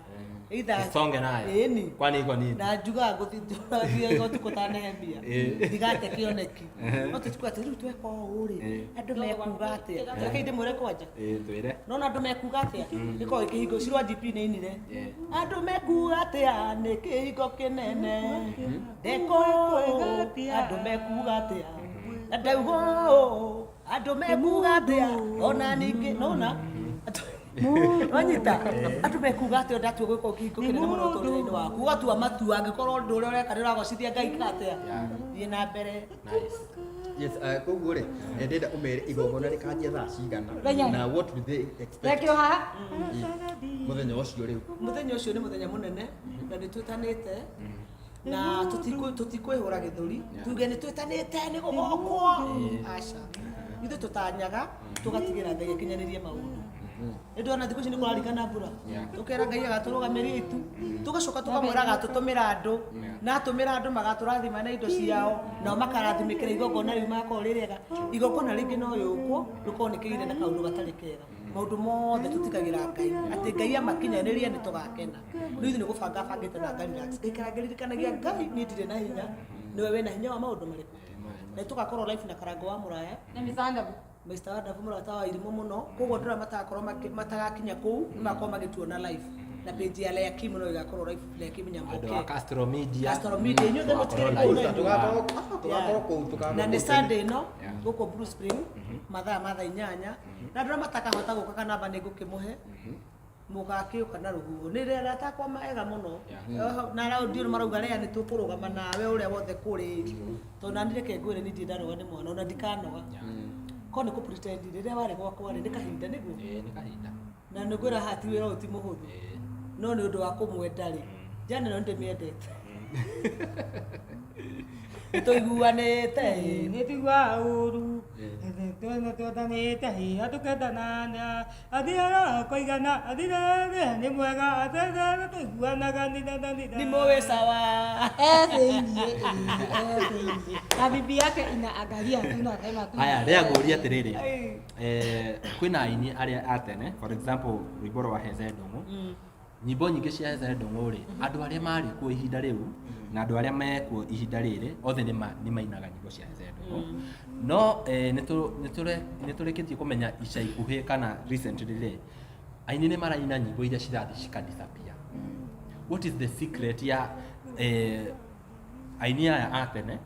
Either Isonge nayo. Ĩni. Kwani iko nini? Na njugaga gũthiĩ ũtukũ ta Nehemia. Ĩĩ. Ndigate kĩoneki. No tũtikua atĩ rĩu tweka ũũ rĩ, andũ mekuga atĩa? Reke ndĩmwĩre kwanja. Ĩĩ, twĩre. Nona andũ mekuga atĩa? Gĩkoragwo kĩhingo Shirwa GP nĩ inire. Yeah. Andũ mekuga atĩa nĩ kĩhingo kĩnene. Ndeko andũ mekuga atĩa? Na ndauga ũũ, andũ mekuga atĩa? Ona ningĩ nona wanyita andũ mekuga atĩa ndatua gwĩka kĩhingo kĩnene mũno ũtũrĩre-inĩ waku ũgatua matua angĩkorwo ũndũ ũrĩa ũreka nĩ ũragocithia Ngai ka atĩa thiĩ na mbere. Nice. Yes, koguo rĩ, ndĩrenda ũmere igongona rĩkanjia thaa cigana Renya. na what do they expect Rekĩrwo haha. Ĩ, mũthenya ũcio rĩu. Mũthenya ũcio nĩ mũthenya mũnene na nĩ twĩtanĩte na tũtikwĩhũra gĩthũri tuge nĩ twĩtanĩte nĩ gũgokwo aca ithuĩ tũtanyaga tũgatigĩra Ngai akinyanĩrie maũndũ. Nĩ ndona thikũ ici nĩ kũrarikana mbura tũkera Ngai agatũrũgamĩria itu tũgacoka tũkamwĩra agatũtũmĩra andũ na atũmĩra andũ magatũrathima na indo ciao nao makarathimĩkĩra igongona rĩu magakorwo rĩ rĩega. Igongona rĩngĩ no yũkwo rĩkorwo nĩ kĩgire na kaũndũ gatarĩ kega. Maũndũ mothe tũtigagĩra Ngai atĩ Ngai amakinyanĩria nĩ tũgakena. Rĩu ithuĩ nĩ gũbanga bangĩte na nga relax ngaikara ngĩririkanagia Ngai niĩ ndirĩ na hinya nĩwe wĩna hinya wa maũndũ marĩkũ na tũgakorwo live na Karango wa Mũraya Na mĩcandabu. Mr. Wadavu mũrata wa irimũ mũno koguo andũ arĩa matagakorwo matagakinya kũu nĩ magakorwo magĩtuona live na page ya Lea Kim no ĩgakorwo live Lea Kim Andũ a Nyamboke Castro Media. Castro Media inyuothe Tũgakorwo mũtikĩrĩ kũu live. na Tũgakorwo tũgakorwo kũu tũgakorwo na nĩ kũu. Sunday ĩno Yeah. gũkũ Blue Spring mathaa ma thaa 8 na andũ arĩa matakahota gũka kana namba nĩ ngũkĩmũhe mũgakĩũka na rũhuho nĩ rĩera atakwa mega mũno. Na raundi nĩ marauga Lea nĩ tũkũrũgama nawe ũrĩa wothe kũrĩ tondũ nani reke ngwĩre niĩ ndirĩ ndanoga nĩ mwana ona ndikanoga korwo nĩ kũ pretend rĩrĩa warĩ gwakwa rĩ nĩ kahinda nĩguo Ĩĩ, nĩ kahinda. Na nĩ ngwĩra haha ti wĩra ũyũ ti mũhũthũ Ĩĩ. no nĩ ũndũ wa kũmwenda rĩ jana no ndĩmĩendete nĩ tũiguanĩte. Nĩ tũigua ũru twendanĩte hiha tũkendanana athiaga kũigana athirere nĩ mwega athethere tũiguanaga Nĩ mũĩ sawa. Ethĩiniĩ, ethĩiniĩ. Na bibi yake inaangalia tu na sema tu. Haya, rĩa ngũrie atĩrĩrĩ. Kwĩna aini arĩa a tene, for example, rwĩmbo rwa Heze Ndũng'ũ. Nyĩmbo nyingĩ cia Heze Ndũng'ũ rĩ, andũ arĩa marĩ kuo ihinda rĩu na andũ arĩa mekuo ihinda rĩrĩ othe nĩ mainaga nyĩmbo cia Heze Ndũng'ũ. No nĩ tũrĩkĩtie kũmenya ica ikuhĩ kana recently rĩ, aini nĩ maraina nyĩmbo iria cirathiĩ cikadisappear. What is the secret ya aini aya a tene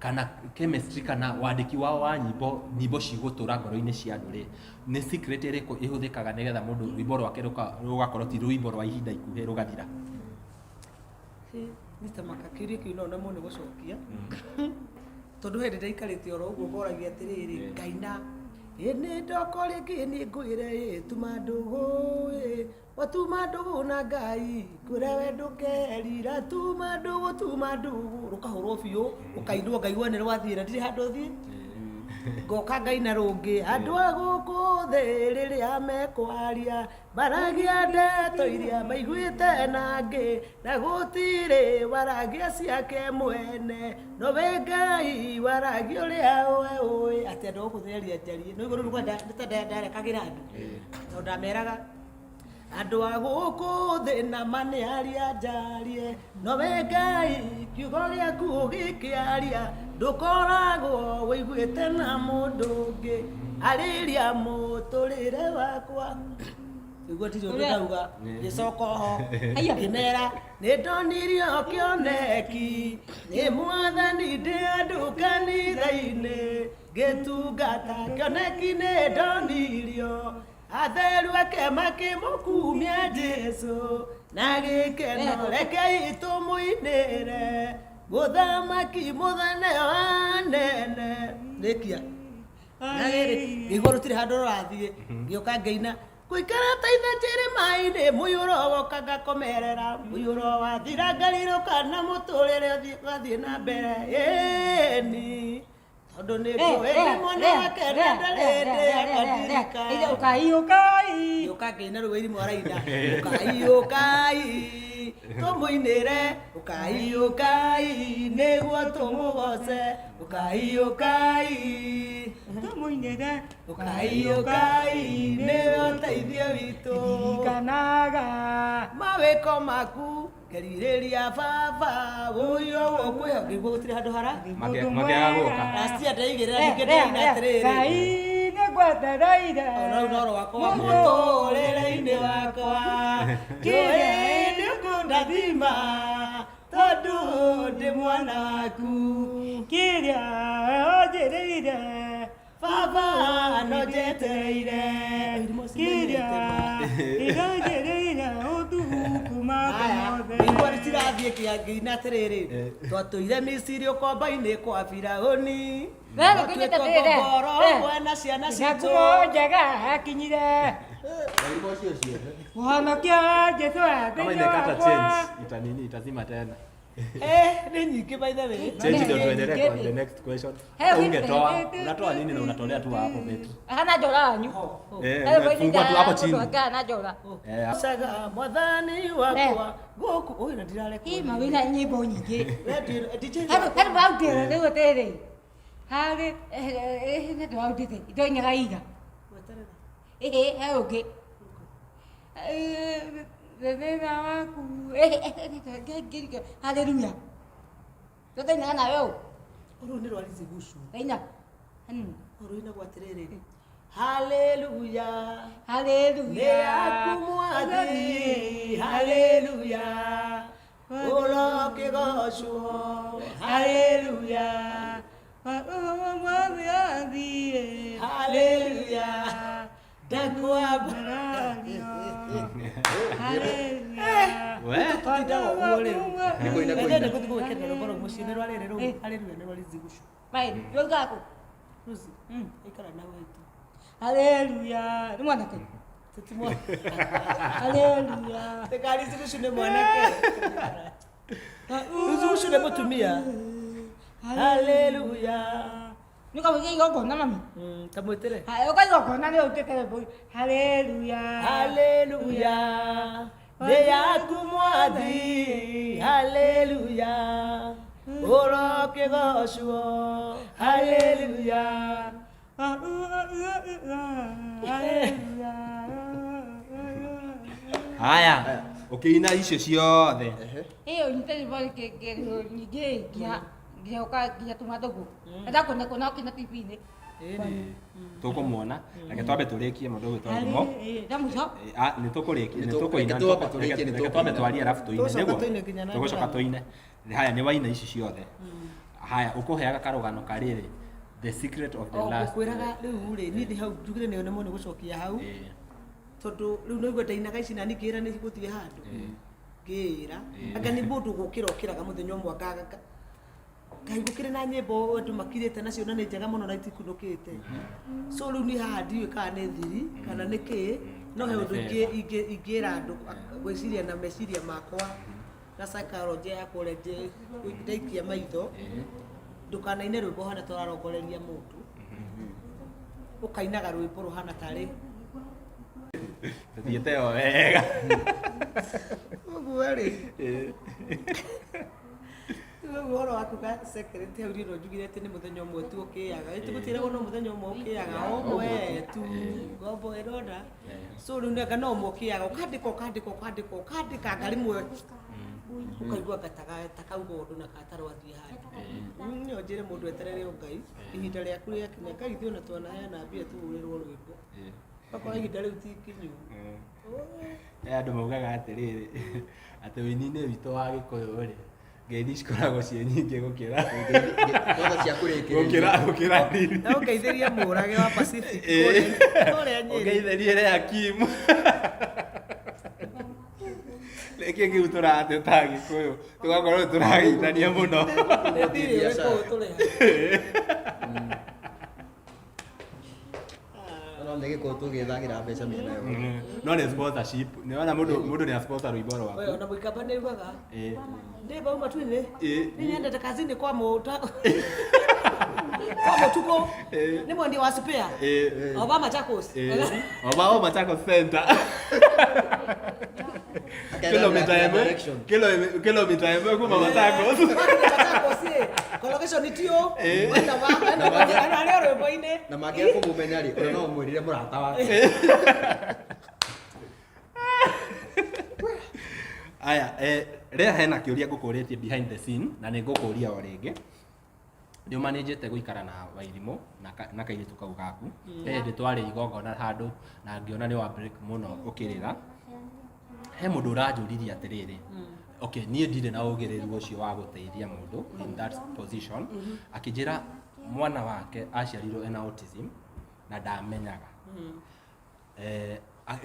kana chemistry kana wandĩki wao wa nyĩmbo nyĩmbo cigũtũra ngoro-inĩ cia andũ rĩ, nĩ secret ĩrĩkũ ĩhũthĩkaga nĩgetha mũndũ rwĩmbo rwake rũgakorwo ti rwĩmbo rwa ihinda ikuhĩ rũgathira? Mr. Makakiri kĩu no nemwo nĩ gũcokia tondũ hĩndĩ ndaikarĩte oro ũguo ngoragia atĩrĩrĩ ngaina ĩ nĩ ndoko rĩngĩ nĩ ngwĩre ĩ tuma ndũgũ ĩ watuma ndũgũ na Ngai ngwĩre we ndũkerira tuma ndũgũ tuma ndũgũ rũkahũrwo biũ ũkainwo ngaigua nĩ rwathiĩ na ndirĩ handũ thiĩ ngoka ngaina rũngĩ andũ a gũkũ thĩ rĩrĩa mekwaria maragia ndeto iria maiguĩte nangĩ na gũtirĩ waragia ciake mwene nowe Ngai waragia ũrĩa we ũĩ atĩ andũ gũkũ thĩ aria njarie nĩ ũguo rĩu ndarekagĩra andũ tondũ ndameraga andũ a gũkũ thĩ na ma nĩ aria njarie nowe Ngai kiugo gĩaku ũgĩkĩaria ndũkoragwo wĩiguĩte na mũndũ ũngĩ arĩria mũtũrĩre wakwa. Nĩguo ndirĩ ũndũ Ũrĩa- ndauga ngĩcoka oho Aya. ngĩmera nĩ ndonirio kĩoneki nĩ mwathani ndĩ andũ kanitha-inĩ ngĩtungata kĩoneki nĩ ndonirio atheru ake makĩmũkumia Jesũ na gĩkeno rekei tũmũinĩre mũthamaki mũthene wa nene rĩkia na rĩrĩ ngĩigua rũtirĩ handũ rũrathiĩ ngĩũka ngĩina gũikara ta ithe njĩrĩma-inĩ mũiyũro woka ngakomerera mũiyũro wathira ngarirũka na mũtũrĩre ũgathiĩ na mbere ĩni tondũ nĩ njũĩ ndĩ mwana wake na ndarĩ hĩndĩ akandirika Ũkai ũkai. Ũka ngĩina rĩu irimũ araina ũkai ũkai tũmũinĩre ũkai ũkai nĩguo tũmũgoce ũkai ũkai Tũmũinĩre. ũkai ũkai nĩwe ũteithio witũ Ririkanaga. mawĩko maku ngerirĩria baba ũyũ gũkwĩho ngĩigua gũtirĩ handũ hara Makĩaga gũka. rastia ndeigĩrĩra ningĩ ndĩraina atĩrĩrĩ Ngai nĩngwetereire. ona rĩu no rwakwa mũtũrĩre-inĩ wakwa njũĩ nĩũkũndathima tondũ ndĩ mwana waku Kĩrĩa ũnjĩrĩire. baba no njetereire Kĩrĩa ũnjĩrĩire ũtukũ makwa Aya, mothe. nĩguo cirathiĩ kĩangĩina atĩrĩrĩ twatũire misiri ũkomba-inĩ kwa Firaũni We, gũkinyĩte atĩrĩrĩ. ngoro We. ũmwe na ciana citũ Ngumo njega akinyire. Wairimo ũcio ciothe. Mũhonokia Jesũ Kama thĩinĩ imekata wakwa. change itanini itazima tena. Eh, nĩ nyingĩ by the way Change ndio tuendelee kwa Nyingĩ. the next question. Hey, Ungetoa wait. unatoa nini na unatolea tu hapo betu. Hana njora wanyu. Eh, unafungua tu hapo chini. Hana njora. Eh, Caga mwathani wakwa gũkũ ũyũ na ndirarekwo Hii mawina nyimbo nyingĩ. DJ Hau hau wautire rĩu atĩrĩ. Harĩ nĩ ndwautĩte ndoinyaga iga. Weterera. Ĩhĩ he ũngĩ. Thĩna waku. Haleluya. Tũtainaga nawe ũũ. Ũrũ nĩ rwa Lizzy Gucu Taina. Ũrũinagwo atĩrĩrĩ haleluya nĩ Haleluya. yaku mwathi haleluya ũrokĩgocwo haleluya haleluya ndakwamba we tũtindaga ũguo rĩu Nĩ kũina Wendete kũina. gũthiĩ gwĩkĩrĩra rwĩmbo rũu mũciĩ nĩ rwa rĩrĩ rũu haleluya nĩ rwa Lizzy Gucu Mai, rwaugaga kũ? Lucy ikara na waitu Haleluya. Nĩ mwanake. tũtimwa Haleluya. Teka Lizzy Gucu nĩ mwanake Lizzy Gucu nĩ mũtumia haleluya Nĩ ũkamũikia igongona mami. Kamwĩtĩre Ũka igongona nĩ ũtĩte rwĩmbo. Haleluya. haleluya nĩ yaku mwathi haleluya ũrokĩgocwo haleluya Haleluya. Haya, ukiina icio ciothe. Ĩyo nyite rwĩmbo nyingĩ nginya nginya ũka nginya tuma ndũgũ. Enda kuona kuona ũkĩina TV-inĩ. Tũkũmuona. Reke twambe tũrĩkie mũndũ ũgwĩtwo Irimo. Na mũico. Nĩ tũkũrĩkia, nĩ Nĩ tũkũina. reke twambe tũrĩkie, nĩ Reke twambe tũkũina. twarie arabu tũine. Tũgũcoka Nĩguo? tũine nginya na Tũgũcoka njĩra. tũine. Haya, nĩ waina ici ciothe. Haya, ũkũheaga karũgano karĩrĩ. The secret of the last. Ngũkwĩraga rĩu rĩ niĩ ndĩ hau njugire nĩyo nĩmo nĩ gũcokia hau Eh, tondũ rĩu no igua ndainaga ici na niĩ ngĩĩra nĩ gũthiĩ handũ ngĩĩra anga nĩ mũndũ gũkĩra ũkĩraga mũthenya ũmwe Ngai gũkĩrĩ na nyĩmbo andũ makirĩte nacio na nĩ njega mũno na itikunũkĩte so rĩu niĩ haha ndiũĩ kana nĩ thiri kana nĩ kĩĩ no he Kana nĩ ũndũ favor. ingĩra andũ gwĩciria na meciria makwa na psychology yakwa ũrĩa ndaikia maitho ndũkanaine rwĩmbo hana tũrarongoreria mũndũ ũkainaga rwĩmbo rũhana tarĩ Tũthiĩte o wega. ũguo rĩ rĩu ũhoro wa kuga secret hau niĩ no njugire atĩ nĩ mũthenya ũmwe tu ũkĩaga ĩti gũtiragwo no mũthenya ũmwe ũkĩaga ũmwe tu ngombo ĩrona so rĩu nĩ anga no ũmwe ũkĩaga ũkandĩka ũkandĩka ũkandĩka ũkandĩka anga rĩmwe ũkaigua anga takauga ũndũ na katarwathiĩ handũ no njĩre mũndũ eterere o Ngai ihinda rĩaku rĩakinya Ngai ithuĩ ona twanaheana mbia tũhũrĩrwo rwĩmbo Okorwo ihinda rĩu ti ikinyu. He andũ maugaga atĩrĩrĩ, atĩ ũini-inĩ witũ wa Gĩkũyũ rĩ, ngeithi cikoragwo ciĩ nyingĩ gũkĩra Kwanza cia kũrĩkĩrĩria. gũkĩra riri. Na ũngeithĩrie mũrage wa Pacific Ĩĩ. kũrĩa Nyĩrĩ. Ũngeithĩrie Lea Kim. Nĩkĩ kĩu tũrateta Gĩkũyũ tũgakorwo tũrageithania mũno. Nĩ thirĩ ũrĩkũ tũrĩha? No nĩ gĩkũyũ tũgĩthagĩra mbeca mĩena yothe. No nĩ sponsorship. Nĩ wona mũndũ mũndũ nĩ sponsor rwĩmbo Oyo rwaku. ona mũikamba nĩ augaga Ĩĩ. ndĩ bau matu-inĩ Ĩĩ. nĩ nyendete kazini kwa mũta kwa mũtukũ Ĩĩ. nĩ mwendia wa spare Ĩĩ. oba Machakos. Ĩĩ. Oba o Machakos Center. Akaenda Kilomita na ĩmwe. direction. Kilomita ĩmwe kuma Machakos. Machakos ĩ collocation itio Ĩĩ. arĩa rwĩmbo-inĩ. Na mangĩaga kũmũmenya rĩ, ona no ũmwĩrire mũrata wake. Aya, rĩa hena kĩũria ngũkũrĩtie behind the scene na nĩ ngũkũria o rĩngĩ. Nĩ ũmanĩnjĩte gũikara na Wairimũ na na kairĩtu kau gaku. He hĩndĩ twarĩ igongona handũ na ngĩona nĩ wa break mũno ũkĩrĩra. He mũndũ ũranjũririe atĩrĩrĩ, okay, niĩ ndirĩ na ũgĩrĩru ũcio wa gũteithia mũndũ in that position. Akĩnjĩra mwana wake aciarirwo ena autism na ndamenyaga.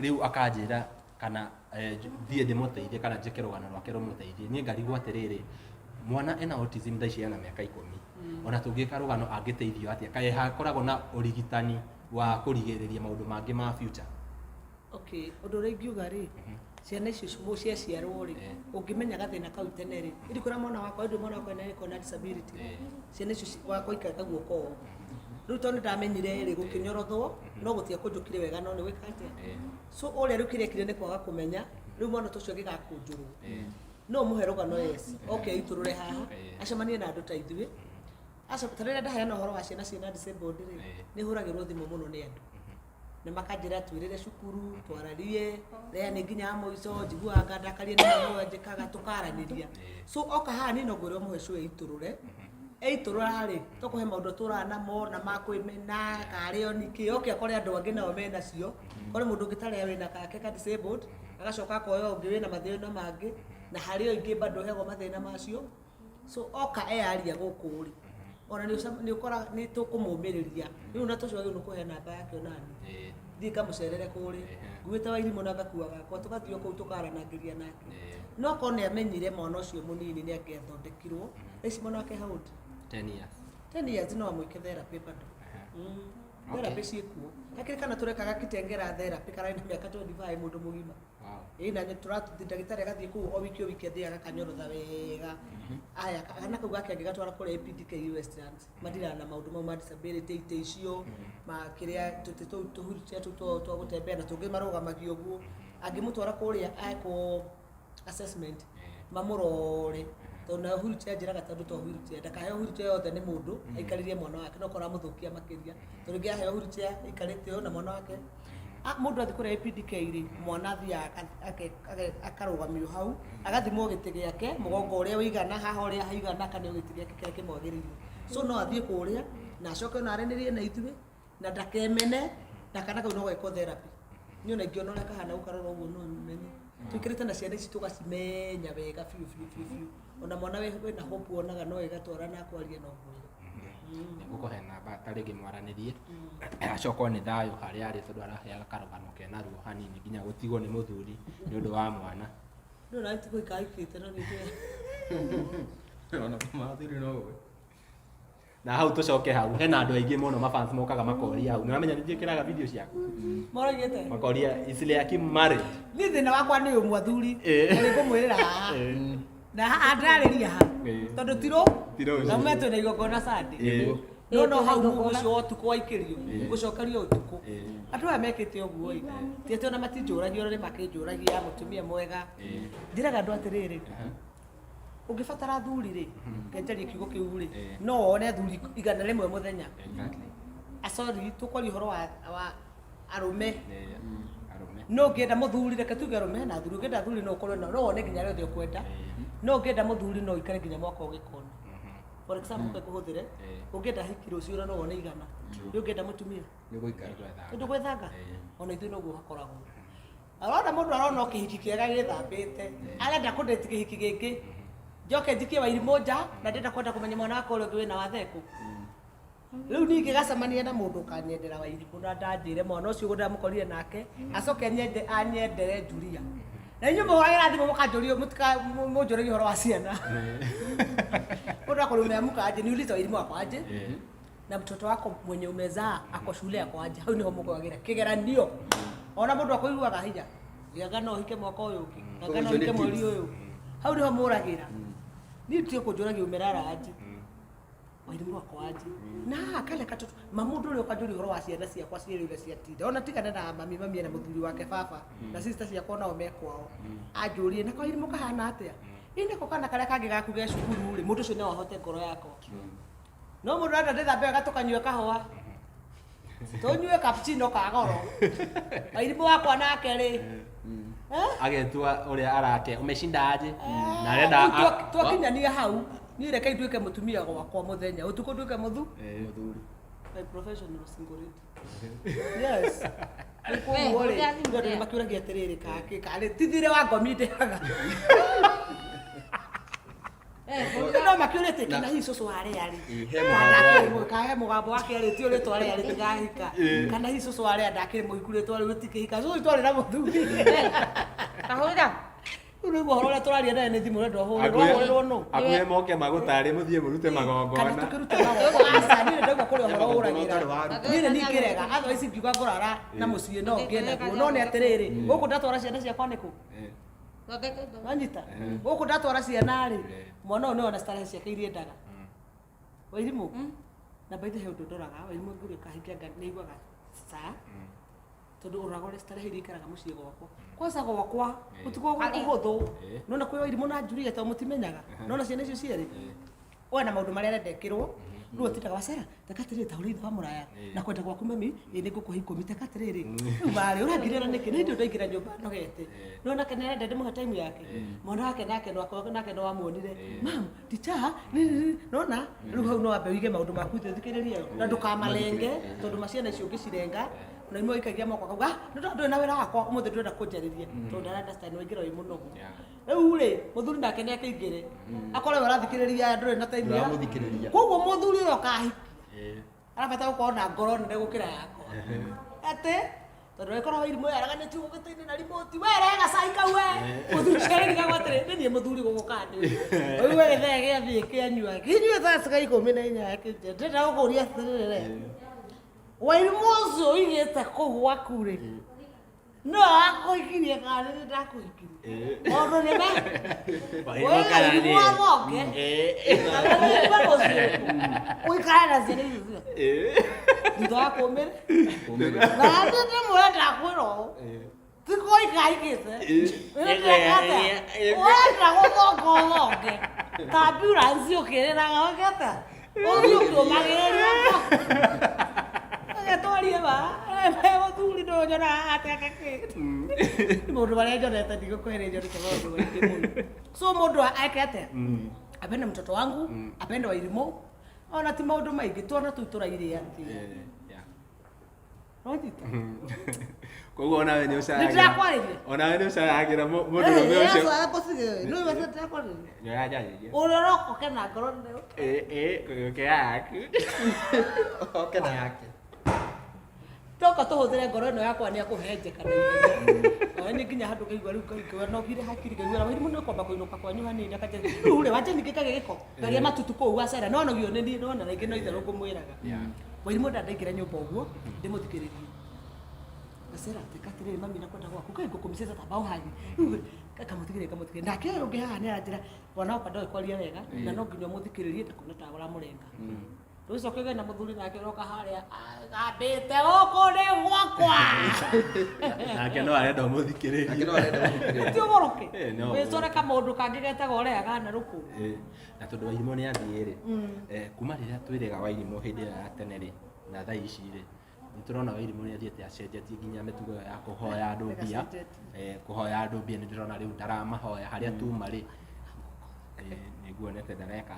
Rĩu akanjĩra kana thiĩ ndĩmũteithie kana njĩke rũgano rwake rũmũteithie. Niĩ ngarigwo atĩrĩrĩ, mwana ena autism thaa ici ena mĩaka 10, ona tũngĩka rũgano angĩteithio atĩa? Kaĩ hakoragwo na ũrigitani wa kũrigĩrĩria maũndũ mangĩ ma future? Okay, ũndũ ũrĩa ingiuga rĩ, ciana icio ciaciarwo rĩ, ũngĩmenya gathĩna kau tene rĩ, ĩndĩ kũrĩa mwana wakwa, ĩndĩ mwana wakwa ena na disability, ciana icio wakwa ikara guoko ũũ. Rĩu tondũ nĩndamenyire rĩ, gũkĩnyorothwo, no gũtiakũnjũkire wega no nĩ gwĩka atĩa? So ũrĩa rĩu kĩrĩa ekire nĩ kwaga kũmenya, rĩu mwana ta ũcio angĩgakũnjũrwo, no ũmũhe rũgano yes, oke aitũrũre haha, acemanie na andũ ta ithuĩ. Aca, ta rĩrĩa ndaheana ũhoro wa ciana ciĩna disabled rĩ, nĩ hũragĩrwo thimũ mũno nĩ andũ. Nĩ makanjĩra twĩrĩre cukuru, twararie, rĩa nĩ nginya mũico, njiguaga ngandakaria nĩ mwana ũyũ anjĩkaga, tũkaranĩria. So oka haha niĩ no ngwĩre ũmũhe cũĩ aitũrũre. Eitũrũra rĩ, tũkũhe maũndũ tũraga namo, na makwĩmena, karĩo nĩkĩ, oke akore andũ angĩ nao menacio. Kore mũndũ ũngĩ tarĩa wĩna kake ka disabled, agacoka akoya ũngĩ wĩna mathĩna mangĩ, na harĩ o ingĩ bado heagwo mathĩna macio. So oka eyaria gũkũ rĩ, ona nĩ ũkoraga nĩ tũkũmũmĩrĩria. Rĩu na tũcio nĩ kũhe namba yake onani. Thiĩ ngamũcerere kũrĩa. Nguĩte Wairimũ na ngakua gakwa, tũgathiĩ o kũu tũkaranangĩria nake. No korwo nĩ amenyire mwana ũcio mũnini nĩ angĩathondekirwo. Thaa ici mwana wake how old? 10 years. 10 years no amwĩke therapy bado. Therapy ciĩkuo. Hakĩrĩ kana tũrekaga Kitengela therapy kararĩ na mĩaka 25 mũndũ mũgima. Wow. Ĩĩ na nĩ tũrathiĩ ndagĩtarĩ agathiĩ kũu o wiki o wiki athiaga akanyorotha wega. Aya kana kau gake angĩgatwara kũrĩa APDK Westlands matirana na maũndũ mau ma disability itĩ icio ma kĩrĩa tũtĩ tũu tũwheelchair tũu twa gũtembea na tũngĩ marũgamagio ũguo. Angĩmũtwara kũrĩa ekwo assessment mamũrore tondũ nayo wheelchair njĩraga tondũ to wheelchair ndakaheo wheelchair yothe nĩ mũndũ aikarĩrie mwana wake no korwo amũthũkia makĩria tondũ rĩngĩ aheo wheelchair aikarĩte ũũ na mwana wake. Mũndũ athiĩ kũrĩa APDK rĩ, mwana athiaga akarũgamio hau, agathimwo gĩtĩ gĩake, mũgongo ũrĩa ũigana, haha ũrĩa haigana, kana gĩtĩ gĩake kĩrĩa kĩmwagĩrĩire. So no athiĩ kũrĩa, na acoke ona aranĩrie na ithuĩ, na ndakemene, na kana kau no gekwo therapy. Niĩ ona ingĩona ũrĩa kahana gũkarora ũguo no menye. Tũikĩrĩte na ciana ici tũgacimenya wega biũ biũ biũ biũ. Ona mwana wĩna hope wonaga no ĩgatwara na kwaria no mwĩre. Nĩngũkũhe namba ta rĩngĩ mwaranĩrie acokwo nĩ thayũ harĩa arĩ tondũ araheaga karũgano kena ruo hanini nginya gũtigwo nĩ mũthuri nĩ ũndũ wa mwana. No na ti gũikara aikĩte no nĩ Ona mathuri no ũguo. Na hau tũcoke hau hena andũ aingĩ mũno mafans mokaga makoria hau. Nĩwamenya nĩ njĩkĩraga video ciaku? Moragĩte. Makoria is Leah Kim married? Niĩ thĩna wakwa nĩ ũmwe athuri. Ĩĩ. Na nĩngũmwĩrĩra haha. Na haha ndĩrarĩria haha. Ĩĩ. Tondũ ti rũ. Ti rũciũ. Na mume twĩna igongona Sunday. Ĩĩ. No no hau mũndũ ũcio wa ũtukũ waikĩrio, gũcokerio ũtukũ. Ĩĩ. Andũ aya mekĩte ũguo ĩ, ti atĩ ona matinjũragia ona nĩ makĩnjũragia mũtumia mwega. Njĩraga andũ atĩrĩrĩ, ũngĩbatara athuri rĩ, ngenjarie kiugo kĩu rĩ, no wone athuri 100 mũthenya. Exactly. Sorry, tũkwaria ũhoro wa arũme. Arũme. No ũngĩenda mũthuri, reke tuge arũme na athuri, ũngĩenda athuri no ũkorwo na, no wone nginya arĩa othe ũkwenda. No ũngĩenda mũthuri no ũikare nginya mwaka ũgĩkona. For example, kũhũthĩre ũngĩenda hiki rũciũ na no wone igana, nĩ ũngĩenda mũtumia Nĩ gũikara. Nĩ gwethanga ona ithuĩ noguo hakoragwo. Arona mũndũ arona o kĩhiki kĩega gĩthambĩte, arenda kũndĩti kĩhiki gĩkĩ njoke njikie wairimũ nja, na ndĩrenda kwenda kũmenya mwana wakwa ũrĩa ũngĩ wĩna watheku. Rĩu ningĩ gacemania na mũndũ ũkanyendera wairimũ na ndanjĩre mwana ũcio ũguo ndamũkorire nake acoke anyende anyendere Julia. Na inyuĩ mũhũragĩra thimũ mũkanjũria mũnjũragia ũhoro wa ciana. Mũndũ akorwo umeamka aje, niulize wairimũ wako aje na mtoto wako mwenye umezaa ako shule yako aje. Hau niho mũgwagĩra kĩgeranio. Ona mũndũ akũiguaga hinya gĩaga no ũhike mwaka ũyũ ũngĩ, ganga no Koguo icio nĩ ũhike mweri tips. ũyũ. Hau niho mũragĩra. Niĩ tie kũnjũragia umerara aje, wairimũ wakwa aje na kale katoto ma mũndũ ũrĩa ũkanjũria ũhoro wa ciana ciakwa cierĩ ũrĩa ciatinda, ona tigana na mami, mami ena mũthuri wake, baba na sister ciakwa nao me kwao, anjũrie na kairimũ kahana atĩa, ĩ nĩko kana karĩa kangĩ gaku ge cukuru rĩ, mũndũ ũcio no ahote ngoro yakwa. No mũndũ arenda ndĩthambe wega, tũkanyue kahũa, tũnyue cappuccino ka goro, wairimũ wakwa nake rĩ. Eh? Agetua ũrĩa arake umeshinda aje na arenda Rĩu twakinyania hau, niĩ reke nduĩke mũtumia gwakwa mũthenya, ũtukũ nduĩke mũthu. Mũthuri. My profession was single lady. Yes. Rĩu koguo rĩ, ũrĩa andũ nĩ makĩũragia atĩrĩrĩ, kake karĩ ti thirĩ wa ngomi ndĩhaga. No makĩũrĩtie kana hihi cũcũ warĩa rĩ, Ĩ, he mũgambo wa- kana he mũgambo wake arĩ ti ũrĩtwa rĩa rĩtigahika, kana hihi cũcũ warĩa ndakĩrĩ mũhiku rĩtwa rĩu rĩtikĩhika, cũcũ twarĩ na mũthuri. Kahũra. Rĩu nĩguo ũhoro ũrĩa tũraria naye nĩ thimũ ũrenda ũhũrĩrwo ũhũrĩrwo nũ. Akuhe moke magũtarĩ mũthiĩ mũrute Kana magongona. tũkĩrute magongona, aca, niĩ nĩ ndaigua kũrĩ ũhoro Magongona ũragĩra. ũtarĩ waruta. Niĩ nĩ ningĩrega otherwise ingiuga ngũrara na mũciĩ no ngĩe naguo, no nĩ atĩrĩrĩ, gũkũ ndatwara ciana ciakwa nĩkũ wanyita, gũkũ ndatwara ciana rĩ, mwana ũyũ nĩona starehe ciake iria endaga. Wairimũ na baithe he ũndũ ndoraga wairimũ ngũrĩ kahingia nĩ aiguaga ca tondũ ũroraga ũrĩa starehe iria ikaraga mũciĩ gwakwa, kwanza gwakwa gũtikoragwo kũhũthũ. Nona kwĩ wairimũ na Julia tondũ mũtimenyaga, nona ciana icio cierĩ we na maũndũ marĩa arenda ekĩrwo, rĩu atindaga wacera teka atĩrĩrĩ, ta ũrĩa ithe wa mũraya na kwenda gwaku mami, ĩ nĩ ngũkũhe 10, teka atĩrĩrĩ, rĩu marĩ ũrangirĩra nĩkĩ nĩ ndĩ ndaingĩra nyũmba nogete, no nake nĩ arenda ndĩmũhe time yake mwana wake, nake no akorwo nake no amuonire mam ticha nona. Rĩu hau no wambe wige maũndũ maku thĩ ũthikĩrĩrie na ndũkamarenge, tondũ maciana icio ũngĩcirenga na imwe ikagia moko akauga, "Ah, nĩ tondũ ndũrĩ na wĩra wakwa ũmũthĩ, ndũrenda kũnjarĩria tondũ ndara understand waingĩra wĩ mũnogu." Rĩu rĩ, mũthuri nake nĩ akĩingĩre akorwo we ũrathikĩrĩria ndũrĩ na time ya Ndũramũthikĩrĩria. Koguo mũthuri ũrĩa ũkahikia arabatara gũkorwo na ngoro nene gũkĩra yakwa, atĩ tondũ ĩkorwo irimũ yaraganĩtio gũgĩtĩ-inĩ na remote, we rehe gacai kau, we mũthuri ciarĩrigagwo atĩrĩ, nĩ niĩ mũthuri gũgũka nĩ ũyũ we gĩthee gĩathiĩ kĩanyua kĩnyue thaa ciga 14 kĩnje. Ndĩrenda gũkũria atĩrĩrĩ, wairimũ ũcio ũigĩte kũu gwaku rĩ, no akũhikirie kana nĩ ndakũhikirie, tondũ nĩ ma wairimũ athonge ũikare na ciana icio ciothe thutha wa kũmĩra na niĩ ndĩmwĩre ndakwĩra ũũ, ti kũikaikĩte ũrenda gũthonga ũthonge ta ambulance ũkĩrĩraga ũgĩte ũthiĩ ũkĩũmagĩrĩria twarie ma mũthuri ndũnyonaga atĩa kakĩ nĩ maũndũ marĩa nyonete, ndigũkũhereria nĩ maũndũ maingĩ mũno. So mũndũ eke atĩa? Apende mtoto wangu, apende wairimũ, ona ti maũndũ maingĩ, twana tũu tũrairĩa atĩa nonyita. Koguo onawe nĩ ũcaragĩra. Nĩ ndĩrakwarĩria. Onawe nĩ ũcaragĩra mũndũrũme ũcio. Nĩ ũranjarĩria. Ũrĩa ũrokoke na ngoro nene. Ĩ yaku. Oke na yake. Toka tũhũthĩre ngoro ĩno yakwa nĩ akũhenjeka na ihenya. Nawe nĩ nginya handũ ngaigua rĩu ngaigua nogire hakiri, ngaigua na wairimũ nĩ kwamba kũinũka kwanyu hanini akanja rĩu rĩ wanja ningĩ kagĩa gĩko ngagĩa matutu kũu wacera no nogio nĩ niĩ nona rĩngĩ no itherũ ngũmwĩraga wairimũ ndandaingĩra nyũmba ũguo ndĩmũthikĩrĩrie gacera teka atĩrĩrĩ mami na kwenda gwaku kaĩ ngũkũmicĩca ta mbaũ hangi rĩu kamũthikĩrĩria kamũthikĩrĩria nake ũyũ ũngĩ haha nĩ aranjĩra mwana wakwa ndoĩ kwaria wega na no nginya ũmũthikĩrĩrie ndakona ta ũramũrenga. Rĩu coke ũgĩe na mũthuri nake ũroka harĩa agambĩte gũkũ nĩ gwakwa. Nake no arenda ũmũthikĩrĩrie. Nake no arenda gũthikĩrĩria. Ti ũgũrũke. Eh, no. Wĩcore kamũndũ kangĩ getagwo ũrĩa gana rũkũ. Na tondũ wairimũ nĩ athiĩ rĩ, kuma rĩrĩa twĩrĩga wairimũ hĩndĩ ĩyo ya tene rĩ na thaa ici rĩ, nĩ tũrona wairimũ nĩ athiĩte acenjetie nginya mĩtugo ĩyo ya kũhoya andũ mbia. Ĩgacenjetie. Kũhoya andũ mbia nĩ ndĩrona rĩu ndaramahoya harĩa tuma rĩ, nĩ nguonete ndareka.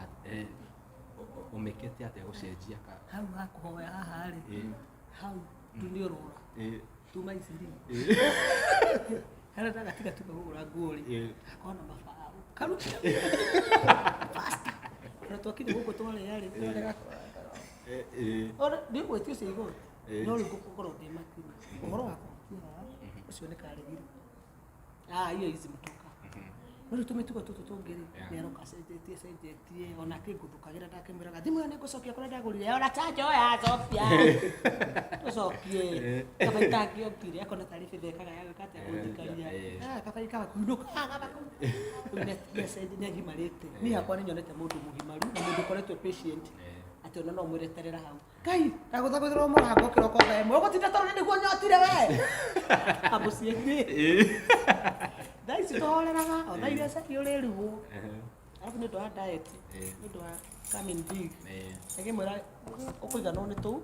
Ũmĩkĩte atĩa gũcenjia ka? Hau hakũhoya haha rĩ, hau tu nĩ ũrora tuma iciri harĩa ndagatiga tuga kũgũra nguo rĩ, akona mabaũ karuta faster. Ona twakinya gũkũ twarĩa rĩ, ona ndigwĩtio cia igoti, no rĩu ngũkorwo ndĩ makini ũhoro wa kũhutia haha ũcio nĩ karegire. Ah, hiyo hizi mtoka no rĩu tũmĩtugo tũtũ tũngĩ rĩ, nĩ aroka acenjetie acenjetie, ona akĩngũthũkagĩra ndakĩmwĩraga thimũ ĩyo nĩ ngũcokia kũrĩa ndagũrire, ona canja oya cokia tũcokie, kaba itangĩokire akona tarĩ betha ĩkaga ya gwĩka atĩa, kũnjikaria. Ah, kaba ikaga kũinũka, ah, kaba rĩu nĩ agimarĩte. Niĩ hakwa nĩ nyonete mũndũ mũgimaru na mũndũ ũkoretwo patient, atĩ ona no mwĩre terera hau, Ngai ndagũthagũthĩrwo mũrango kĩroko thaa 1, ũgũtinda tondũ nĩguo nyotire we kamũciĩ-inĩ. Thaa ici tũhoreraga o thaa iria cai ũrĩrugwo, arabu nĩ ũndũ wa diet, nĩ ũndũ wa coming big, agĩmwĩra ũkũiganwo nĩ tũu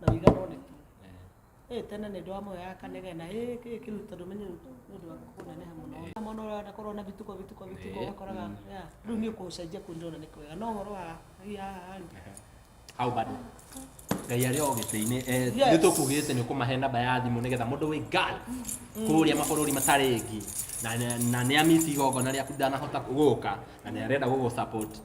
na ũiganwo nĩ tũu. Tene nĩ ndwamũheaga kanegena, kĩ kĩu, tondũ menye nĩ ũndũ wa kũneneha mũno. Mwana ũrĩa ũkorwo na vituko vituko vituko, ũgakoraga yeah, rĩu niĩ kũcenjia kũu ndĩrona nĩ kwega, no ũhoro wa haha rĩ, Hau bado Ngai arĩ o gĩtĩ-inĩ. Yes. Nĩ tũkugĩte nĩ ũkũmahe namba ya thimũ nĩgetha mũndũ wĩ Gulf kũrĩa mabũrũri matarĩ ngi na nĩ amisi igongona rĩaku, ndanahota gũka na nĩ arenda gũgũ support,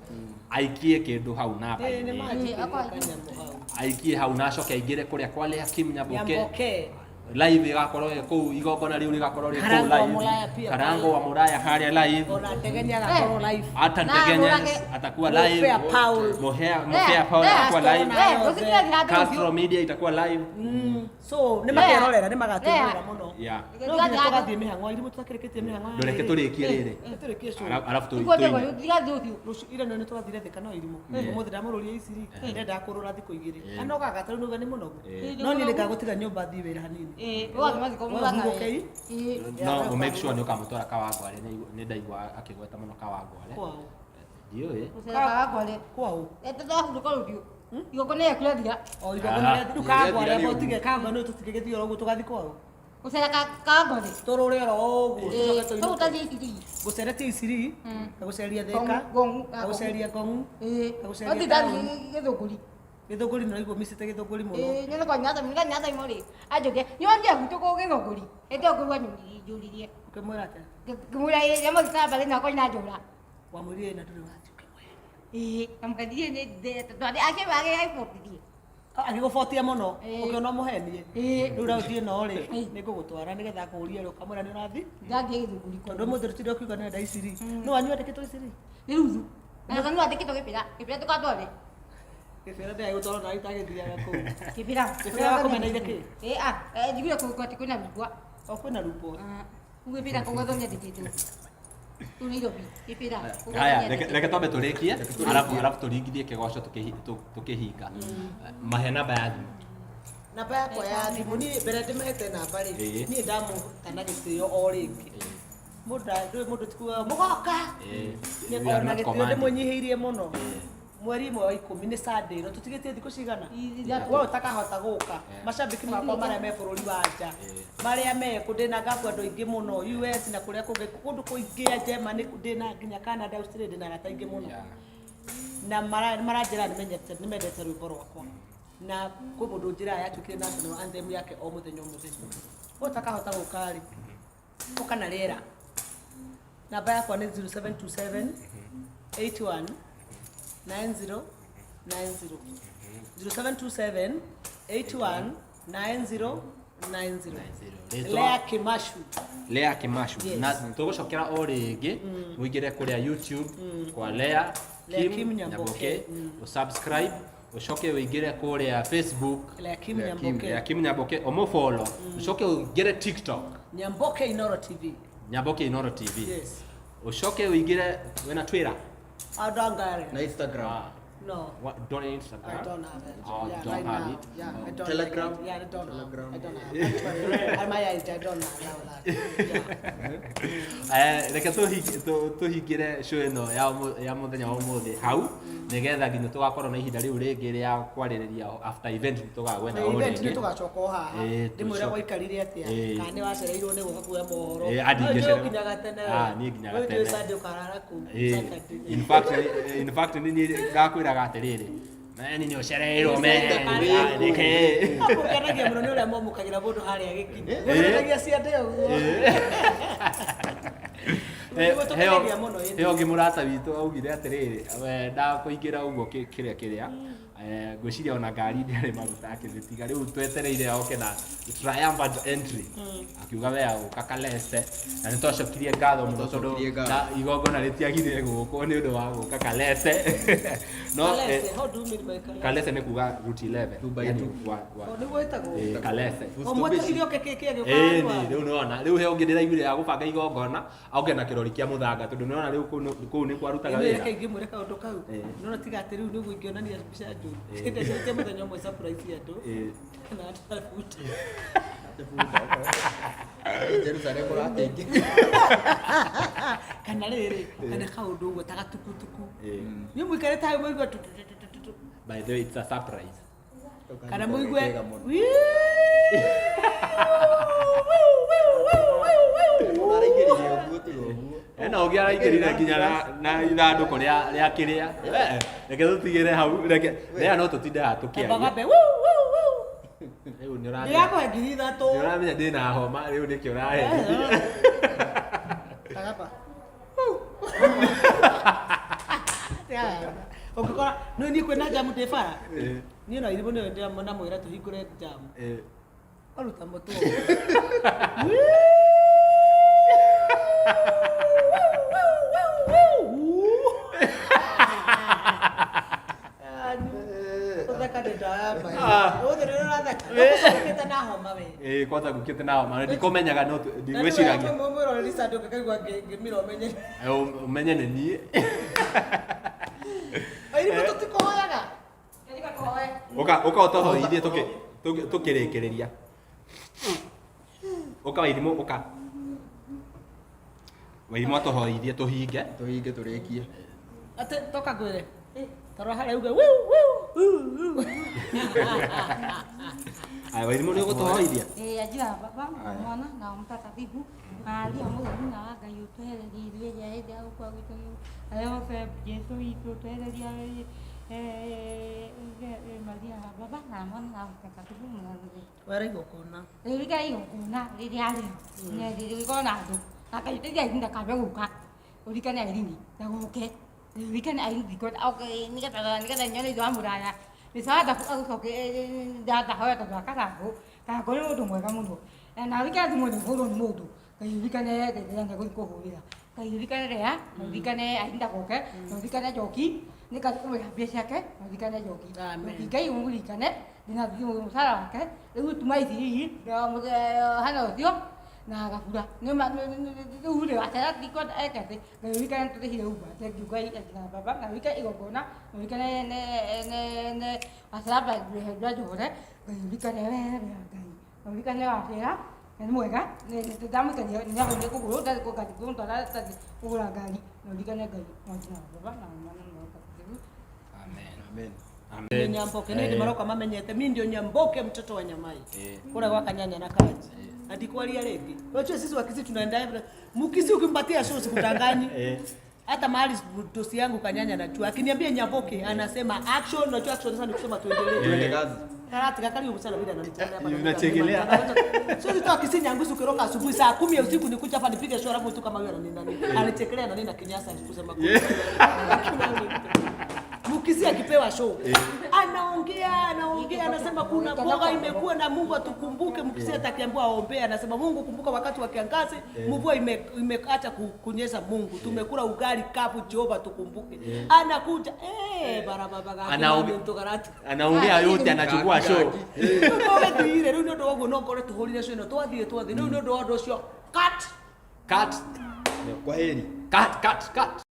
aikie kĩndũ hau nĩ namba-inĩ. Manjĩkĩrie kanyamũ hau. Aikie hau na acoke aingĩre kũrĩa kwa Lea Kim Nyaboke. Nyamboke. Live ĩgakorwo ĩ kũu, igongona rĩu rĩgakorwo rĩ kũu Karango wa live. Mũraya pia. Karango wa Mũraya harĩa live. Ona Ndegenye agakorwo live. Hata Na Ndegenye Mũrage. atakuwa live. Mũbea Paul. Mũbea Paul atakuwa live. Castro Media itakuwa live. So nĩ makerorera, nĩ magatwĩrorera mũno. No nginya tũgathiĩ mĩhang'o irimũ tũtakĩrĩkĩtie mĩhang'o ya Ndũreke rĩrĩ. tũrĩkie rĩrĩ. Tũrĩkie show. Arabu tũine. Rũciũ ira nĩ tũrathire Thika no irimũ ũmũthĩ ndamũrũria iciri, ndenda kũrũra thikũ 2, anogaga tarĩu nĩuga nĩ mũnogu, no niĩ nĩngagũtiga nyũmba thiĩ wĩra hanini. Hurũkei. No ũ make sure nĩ ũkamũtwara Kawangware, nĩ ndaigua akĩgweta mũno Kawangware. Kwao? Ndiũĩ. Kwao? Igongona rĩaku rĩathira. O igongona rĩa rĩu Kawangware, amba ũtige Kawangware, nĩ tũtingĩgĩthiĩ oro ũguo tũgathiĩ kwao. Gũcera Kawangware. Tũrũre oro ũguo tũcoke tũinũke. Tũgũtathiĩ Iciri. Ngũceretie Iciri, ngagũceria Thika, Ngong'u. ngagũceria Ngong'u, ngagũceria Ũthiĩ taũni. ndathiĩ Gĩthũngũri. Gĩthũngũri nĩ ũraigua micĩte Gĩthũngũri mũno. Nyone kwa nyatha mina nyatha imori ajoke nyonje gwitũ kũ Gĩthũngũri ĩndĩ ngũigua njũririe. Ũkĩmwĩra atĩa? Ngĩmwĩra ĩ nyamũ gĩtambare na kwa njũra. Wamwĩrire na ndũrĩ wathiĩ ũkĩmwĩra? Ĩĩ, namũkandirie nĩ tondũ akĩwage aibotithie. Agĩgũbotia mũno. Ũkĩona ũmũhenie. Rĩu raundi ĩno rĩ, nĩ ngũgũtwara nĩgetha ngũrie rĩ, ũkamwĩra nĩ ũrathiĩ Ndathiĩ Gĩthũngũri. Tondũ ũmũthĩ tũtinde ũkiuga nĩrenda Iciri, no wanyu andĩkĩtwo Iciri. Nĩ ruthu na kanua andĩkĩtwo Gĩbĩra. Gĩbĩra tũkatware. Gĩbĩra ndĩragĩgũtwara na itagĩthiaga kũu. Gĩbĩra. Gĩbĩra wakũmeneire kĩ? Ĩ, ah, njiguire kũ atĩ kwĩna rubwa. O kwĩna rubwa. Kũu Gĩbĩra kũu Gathoni andĩkĩtwo kũu Nairobi Gĩbĩra kũu Haya, Gathoni reke andĩkĩtwo. twambe tũrĩkie, arabu tũringithie kĩgoco tũkĩhinga. Mahe namba ya thimũ. Namba yakwa ya thimũ, niĩ mbere ndĩmahete namba rĩ, niĩ ndamũtana gĩtĩo o rĩngĩ, mũndũ ndũĩ mũndũ tikugaga mũgoka. We are ona not gĩtĩo commanded. ndĩmũnyihĩirie mũno. Mweri 1 wa 10 nĩ Sunday ĩno, tũtigĩtie thikũ cigana? We ũtakahota gũka, macambĩki makwa marĩa me bũrũri wa nja, marĩa me kũ, ndĩna ngabu andũ aingĩ mũno US na kũrĩa kũngĩ, kũndũ kũingĩ a Germany, ndĩna nginya Canada, Australia, ndĩna arata aingĩ mũno na maranjĩra nĩmendete rwĩmbo rwakwa, na kwĩ mũndũ njĩraga yatuĩkire national anthem yake o mũthenya o mũthenya. We ũtakahota gũka rĩ, ũka na rĩera. Namba yakwa nĩ 0727 81 90 90, 0727 81 90 90. Rĩtwa? Lea Kimashu. Lea Kimashu. Yes. Na tũgũcokera o rĩngĩ mũingĩre kũrĩa YouTube kwa Lea Lea Kim Nyamboke. Ũsubscribe, ũcoke ũingĩre kũrĩa Facebook. Lea Kim Lea Kim. Nyamboke. Lea Kim Nyamboke ũmũfollow, ũcoke ũingĩre TikTok. Nyamboke Inoro TV. Nyamboke Inoro TV. Yes. Ũcoke ũingĩre wĩna Twitter? I don't got it. Na Instagram? Ah, No. what, don't Instagram? I don't have it. Oh, Yeah, don't right have now. it. Yeah, I don't. Telegram? Like it. Yeah, I don't Telegram. have. I don't have. Actually, at my age, I don't allow that. Yeah. Reke tũhingĩre show ĩno ya mũthenya wa ũmũthĩ hau. Nĩgetha nginya tũgakorwo na ihinda rĩu rĩngĩ rĩa kwarĩrĩria after event, nĩtũgagwetha o Event nĩ rĩngĩ. tũgacoka o haha. Ĩĩ, Ndĩmwĩra tũcoke. gwaikarire atĩa, Ĩĩ. kana nĩ wacereirwo nĩ gũka kuoya mohoro. Ĩĩ, andi No njũĩ ingĩcererwo. ũkinyaga tene. Ah, niĩ nginyaga Ũyũ njũĩ tene. Sunday ũkarara kũu, Ĩĩ, Saturday. In fact nĩ niĩ ngakwĩraga atĩrĩrĩ, meni nĩ ũcereirwo meni nĩkĩ. Ũkenagia mũno nĩ ũrĩa momũkagĩra mũndũ harĩa gĩkinya. Mũkenagia ciande ũguo. Nĩguo tũkenagia mũno, ĩĩ. Heo ũngĩ mũrata witũ augire atĩrĩrĩ, we ndakũingĩra ũguo kĩrĩa kĩrĩa, ngwĩciria ona ngari ndĩarĩ maguta akĩmĩtiga, rĩu twetereire oke na triumphant entry, akiuga we agũka Kalese, na nĩ twacokirie ngatho mũno tondũ Twacokirie ngatho. na igongona rĩtiagire gũkwo nĩ ũndũ wa gũka Kalese, no Kalese, how do you mean by Kalese? Kalese nĩ kuga route 11. Two by Yani two. O, nĩguo ĩtagwo? Kalese. O mwetereire oke kĩ kĩ agĩũka Ĩĩ, handũ nĩ haha? rĩu nĩwona rĩu he ũngĩ ndĩraiguire ya gũbanga igongona oke na kĩrori kĩa mũthanga, tondũ nĩwona rĩu kũu nĩ kwarutaga Ĩĩ, wĩra. reke ingĩmwĩre kaũndũ kau. Nĩwona tiga atĩ rĩu nĩguo ingĩonania mbica njũru. Ndecirie mũthenya ũmwe surprise andũ. Na ndabuta. Jerusalem ũrakĩingĩ. Kana rĩrĩ, kana kaũndũ ũguo ta gatukutuku. Niĩ mũikarĩte hau mũigue tu tu tu tu tu tu. By the way, it's a surprise. Kana mũigue Kega mũno. Ũraingĩrire ũguo, tiga ũguo. Ena ũngĩ araingĩrire nginya na ithandũkũ rĩa kĩrĩa. Reke tũtigĩre hau, reke rĩa no tũtinde haha tũkĩaria. Kambagambe wiu wiu wiu. Rĩu nĩ ũramenya. Ndĩrakũhe 3,000. Nĩ ũramenya ndĩna homa rĩu nĩkĩo ũrahe. Kagamba. Ũngĩkora nĩ niĩ kwĩna jamu ndĩ bara. Niĩ na irimũ nĩyo ndĩramwĩra tũhingũre jamu. Aruta mũtwe. Ũtheka nĩ ndayamba. Ũthĩ nĩ ũratheka. Ũcokete na homa we. Ĩĩ, kwanza ngũkĩte na homa ndikũmenyaga, no ndigwĩciragia. Mwĩroreri Sunday ũngĩkaigua ngĩmira ũmenye. Ũmenye nĩ niĩ. Irimũ tũtikũhoyaga. Ũka ũka ũtũhoithie tũkĩrĩkĩrĩria. Ũka Wairimũ, ũka Wairimũ atũhoithie tũhinge. Tũhinge tũrĩkie. Atĩ toka ngwĩre. Tarora harĩa uge wiu wiu wiu wiu. Aya, Wairimũ nĩ ũgũtũhoithia. Ĩĩ, anjira Baba, Mwana na Mũtakatifu, Maria mũtheru na wa Ngai, ũtwehererie ithuĩ ĩrĩa hĩndĩ ya gũkua gwitũ, Yose Jesu witũ ũtwehererie, Maria Baba na Mwana na Mũtakatifu mũrathime. Wera igongona. Rĩrĩa igongona rĩrĩa rĩ rĩgĩkorwo na andũ na Ngai teithia Irene ndakabe gũka, ũririkane Irene ndagoke, ũririkane Irene nĩgetha nyone ithe wa mũraya nĩ sawa, agũcoke ndahoya tondũ akarangũ karangũ nĩ mũndũ mwega mũno, na ũririkane thimũ nĩ hũrwo nĩ mũndũ, Ngai ũririkane rĩrĩa nĩgũthiĩ kũhũrĩra, Ngai ũririkane rĩa na ũririkane Irene ndagoke, na ũririkane Njoki nĩngathiĩ kũmũrĩha mbia ciake, na ũririkane Njoki. Amen. Njoki Ngai ũmũririkane ndĩna mũcara wake rĩu tuma ici hihi hana ũcio na gabura rĩu rĩ wacera ndikwenda eke atĩ Ngai ũririkane tũrĩhire Uber, thank you Ngai na Baba, na ũririkane igongona, na ũririkane ne wacera mbia njũhũre, Ngai ũririkane we Ngai, na ũririkane wacera na nĩ mwega ndamũikania nĩahũnire kũgũrũ ndarĩ kũmũtwara kũgũra ngari, na ũririkane Ngai na Baba na Mwana na Mũtakatifu. Amen. Amen. Ni Nyamboke nĩ hĩndĩ maroka mamenyete mi ndio Nyamboke mtoto wa Nyamai kũrĩa gwa Kanyanya na Kaji na ndikwaria rĩngĩ. Unajua sisi Wakisii tunaenda hivi. Mkisii ukimpatia show sikudanganyi. Hata mahali dosi yangu Kanyanya najua akiniambia Nyamboke anasema action, unajua action sasa ni kusema tuendelee. Tuende kazi. Karati kakali sana vile ananichekelea hapa. Unachekelea. Sio tu Kisii Nyangusu ukiroka asubuhi saa 10 ya usiku nikuja hapa nipige show alafu tu kama huyo anani nani. Anichekelea na nini na kinyasa kusema kweli. Mkisii akipewa show anaongea anaongea, anasema kuna mboga imekuwa na Mungu atukumbuke. Mkisii atakiambiwa aombee, anasema Mungu kumbuka wakati wa kiangazi mvua imeacha kunyesha, Mungu tumekula ugali kavu, Jehova tukumbuke. Anakuja barababa Anaongea Anaongea yote, anachukua show. Twagĩthire rĩu nĩ ũndũ wa ũguo no ngore tũhũrire cio ĩno twathiĩ twathiĩ rĩu nĩ ũndũ wa ũndũ ũcio cut. Cut. Kwa heri. Cut, cut, cut.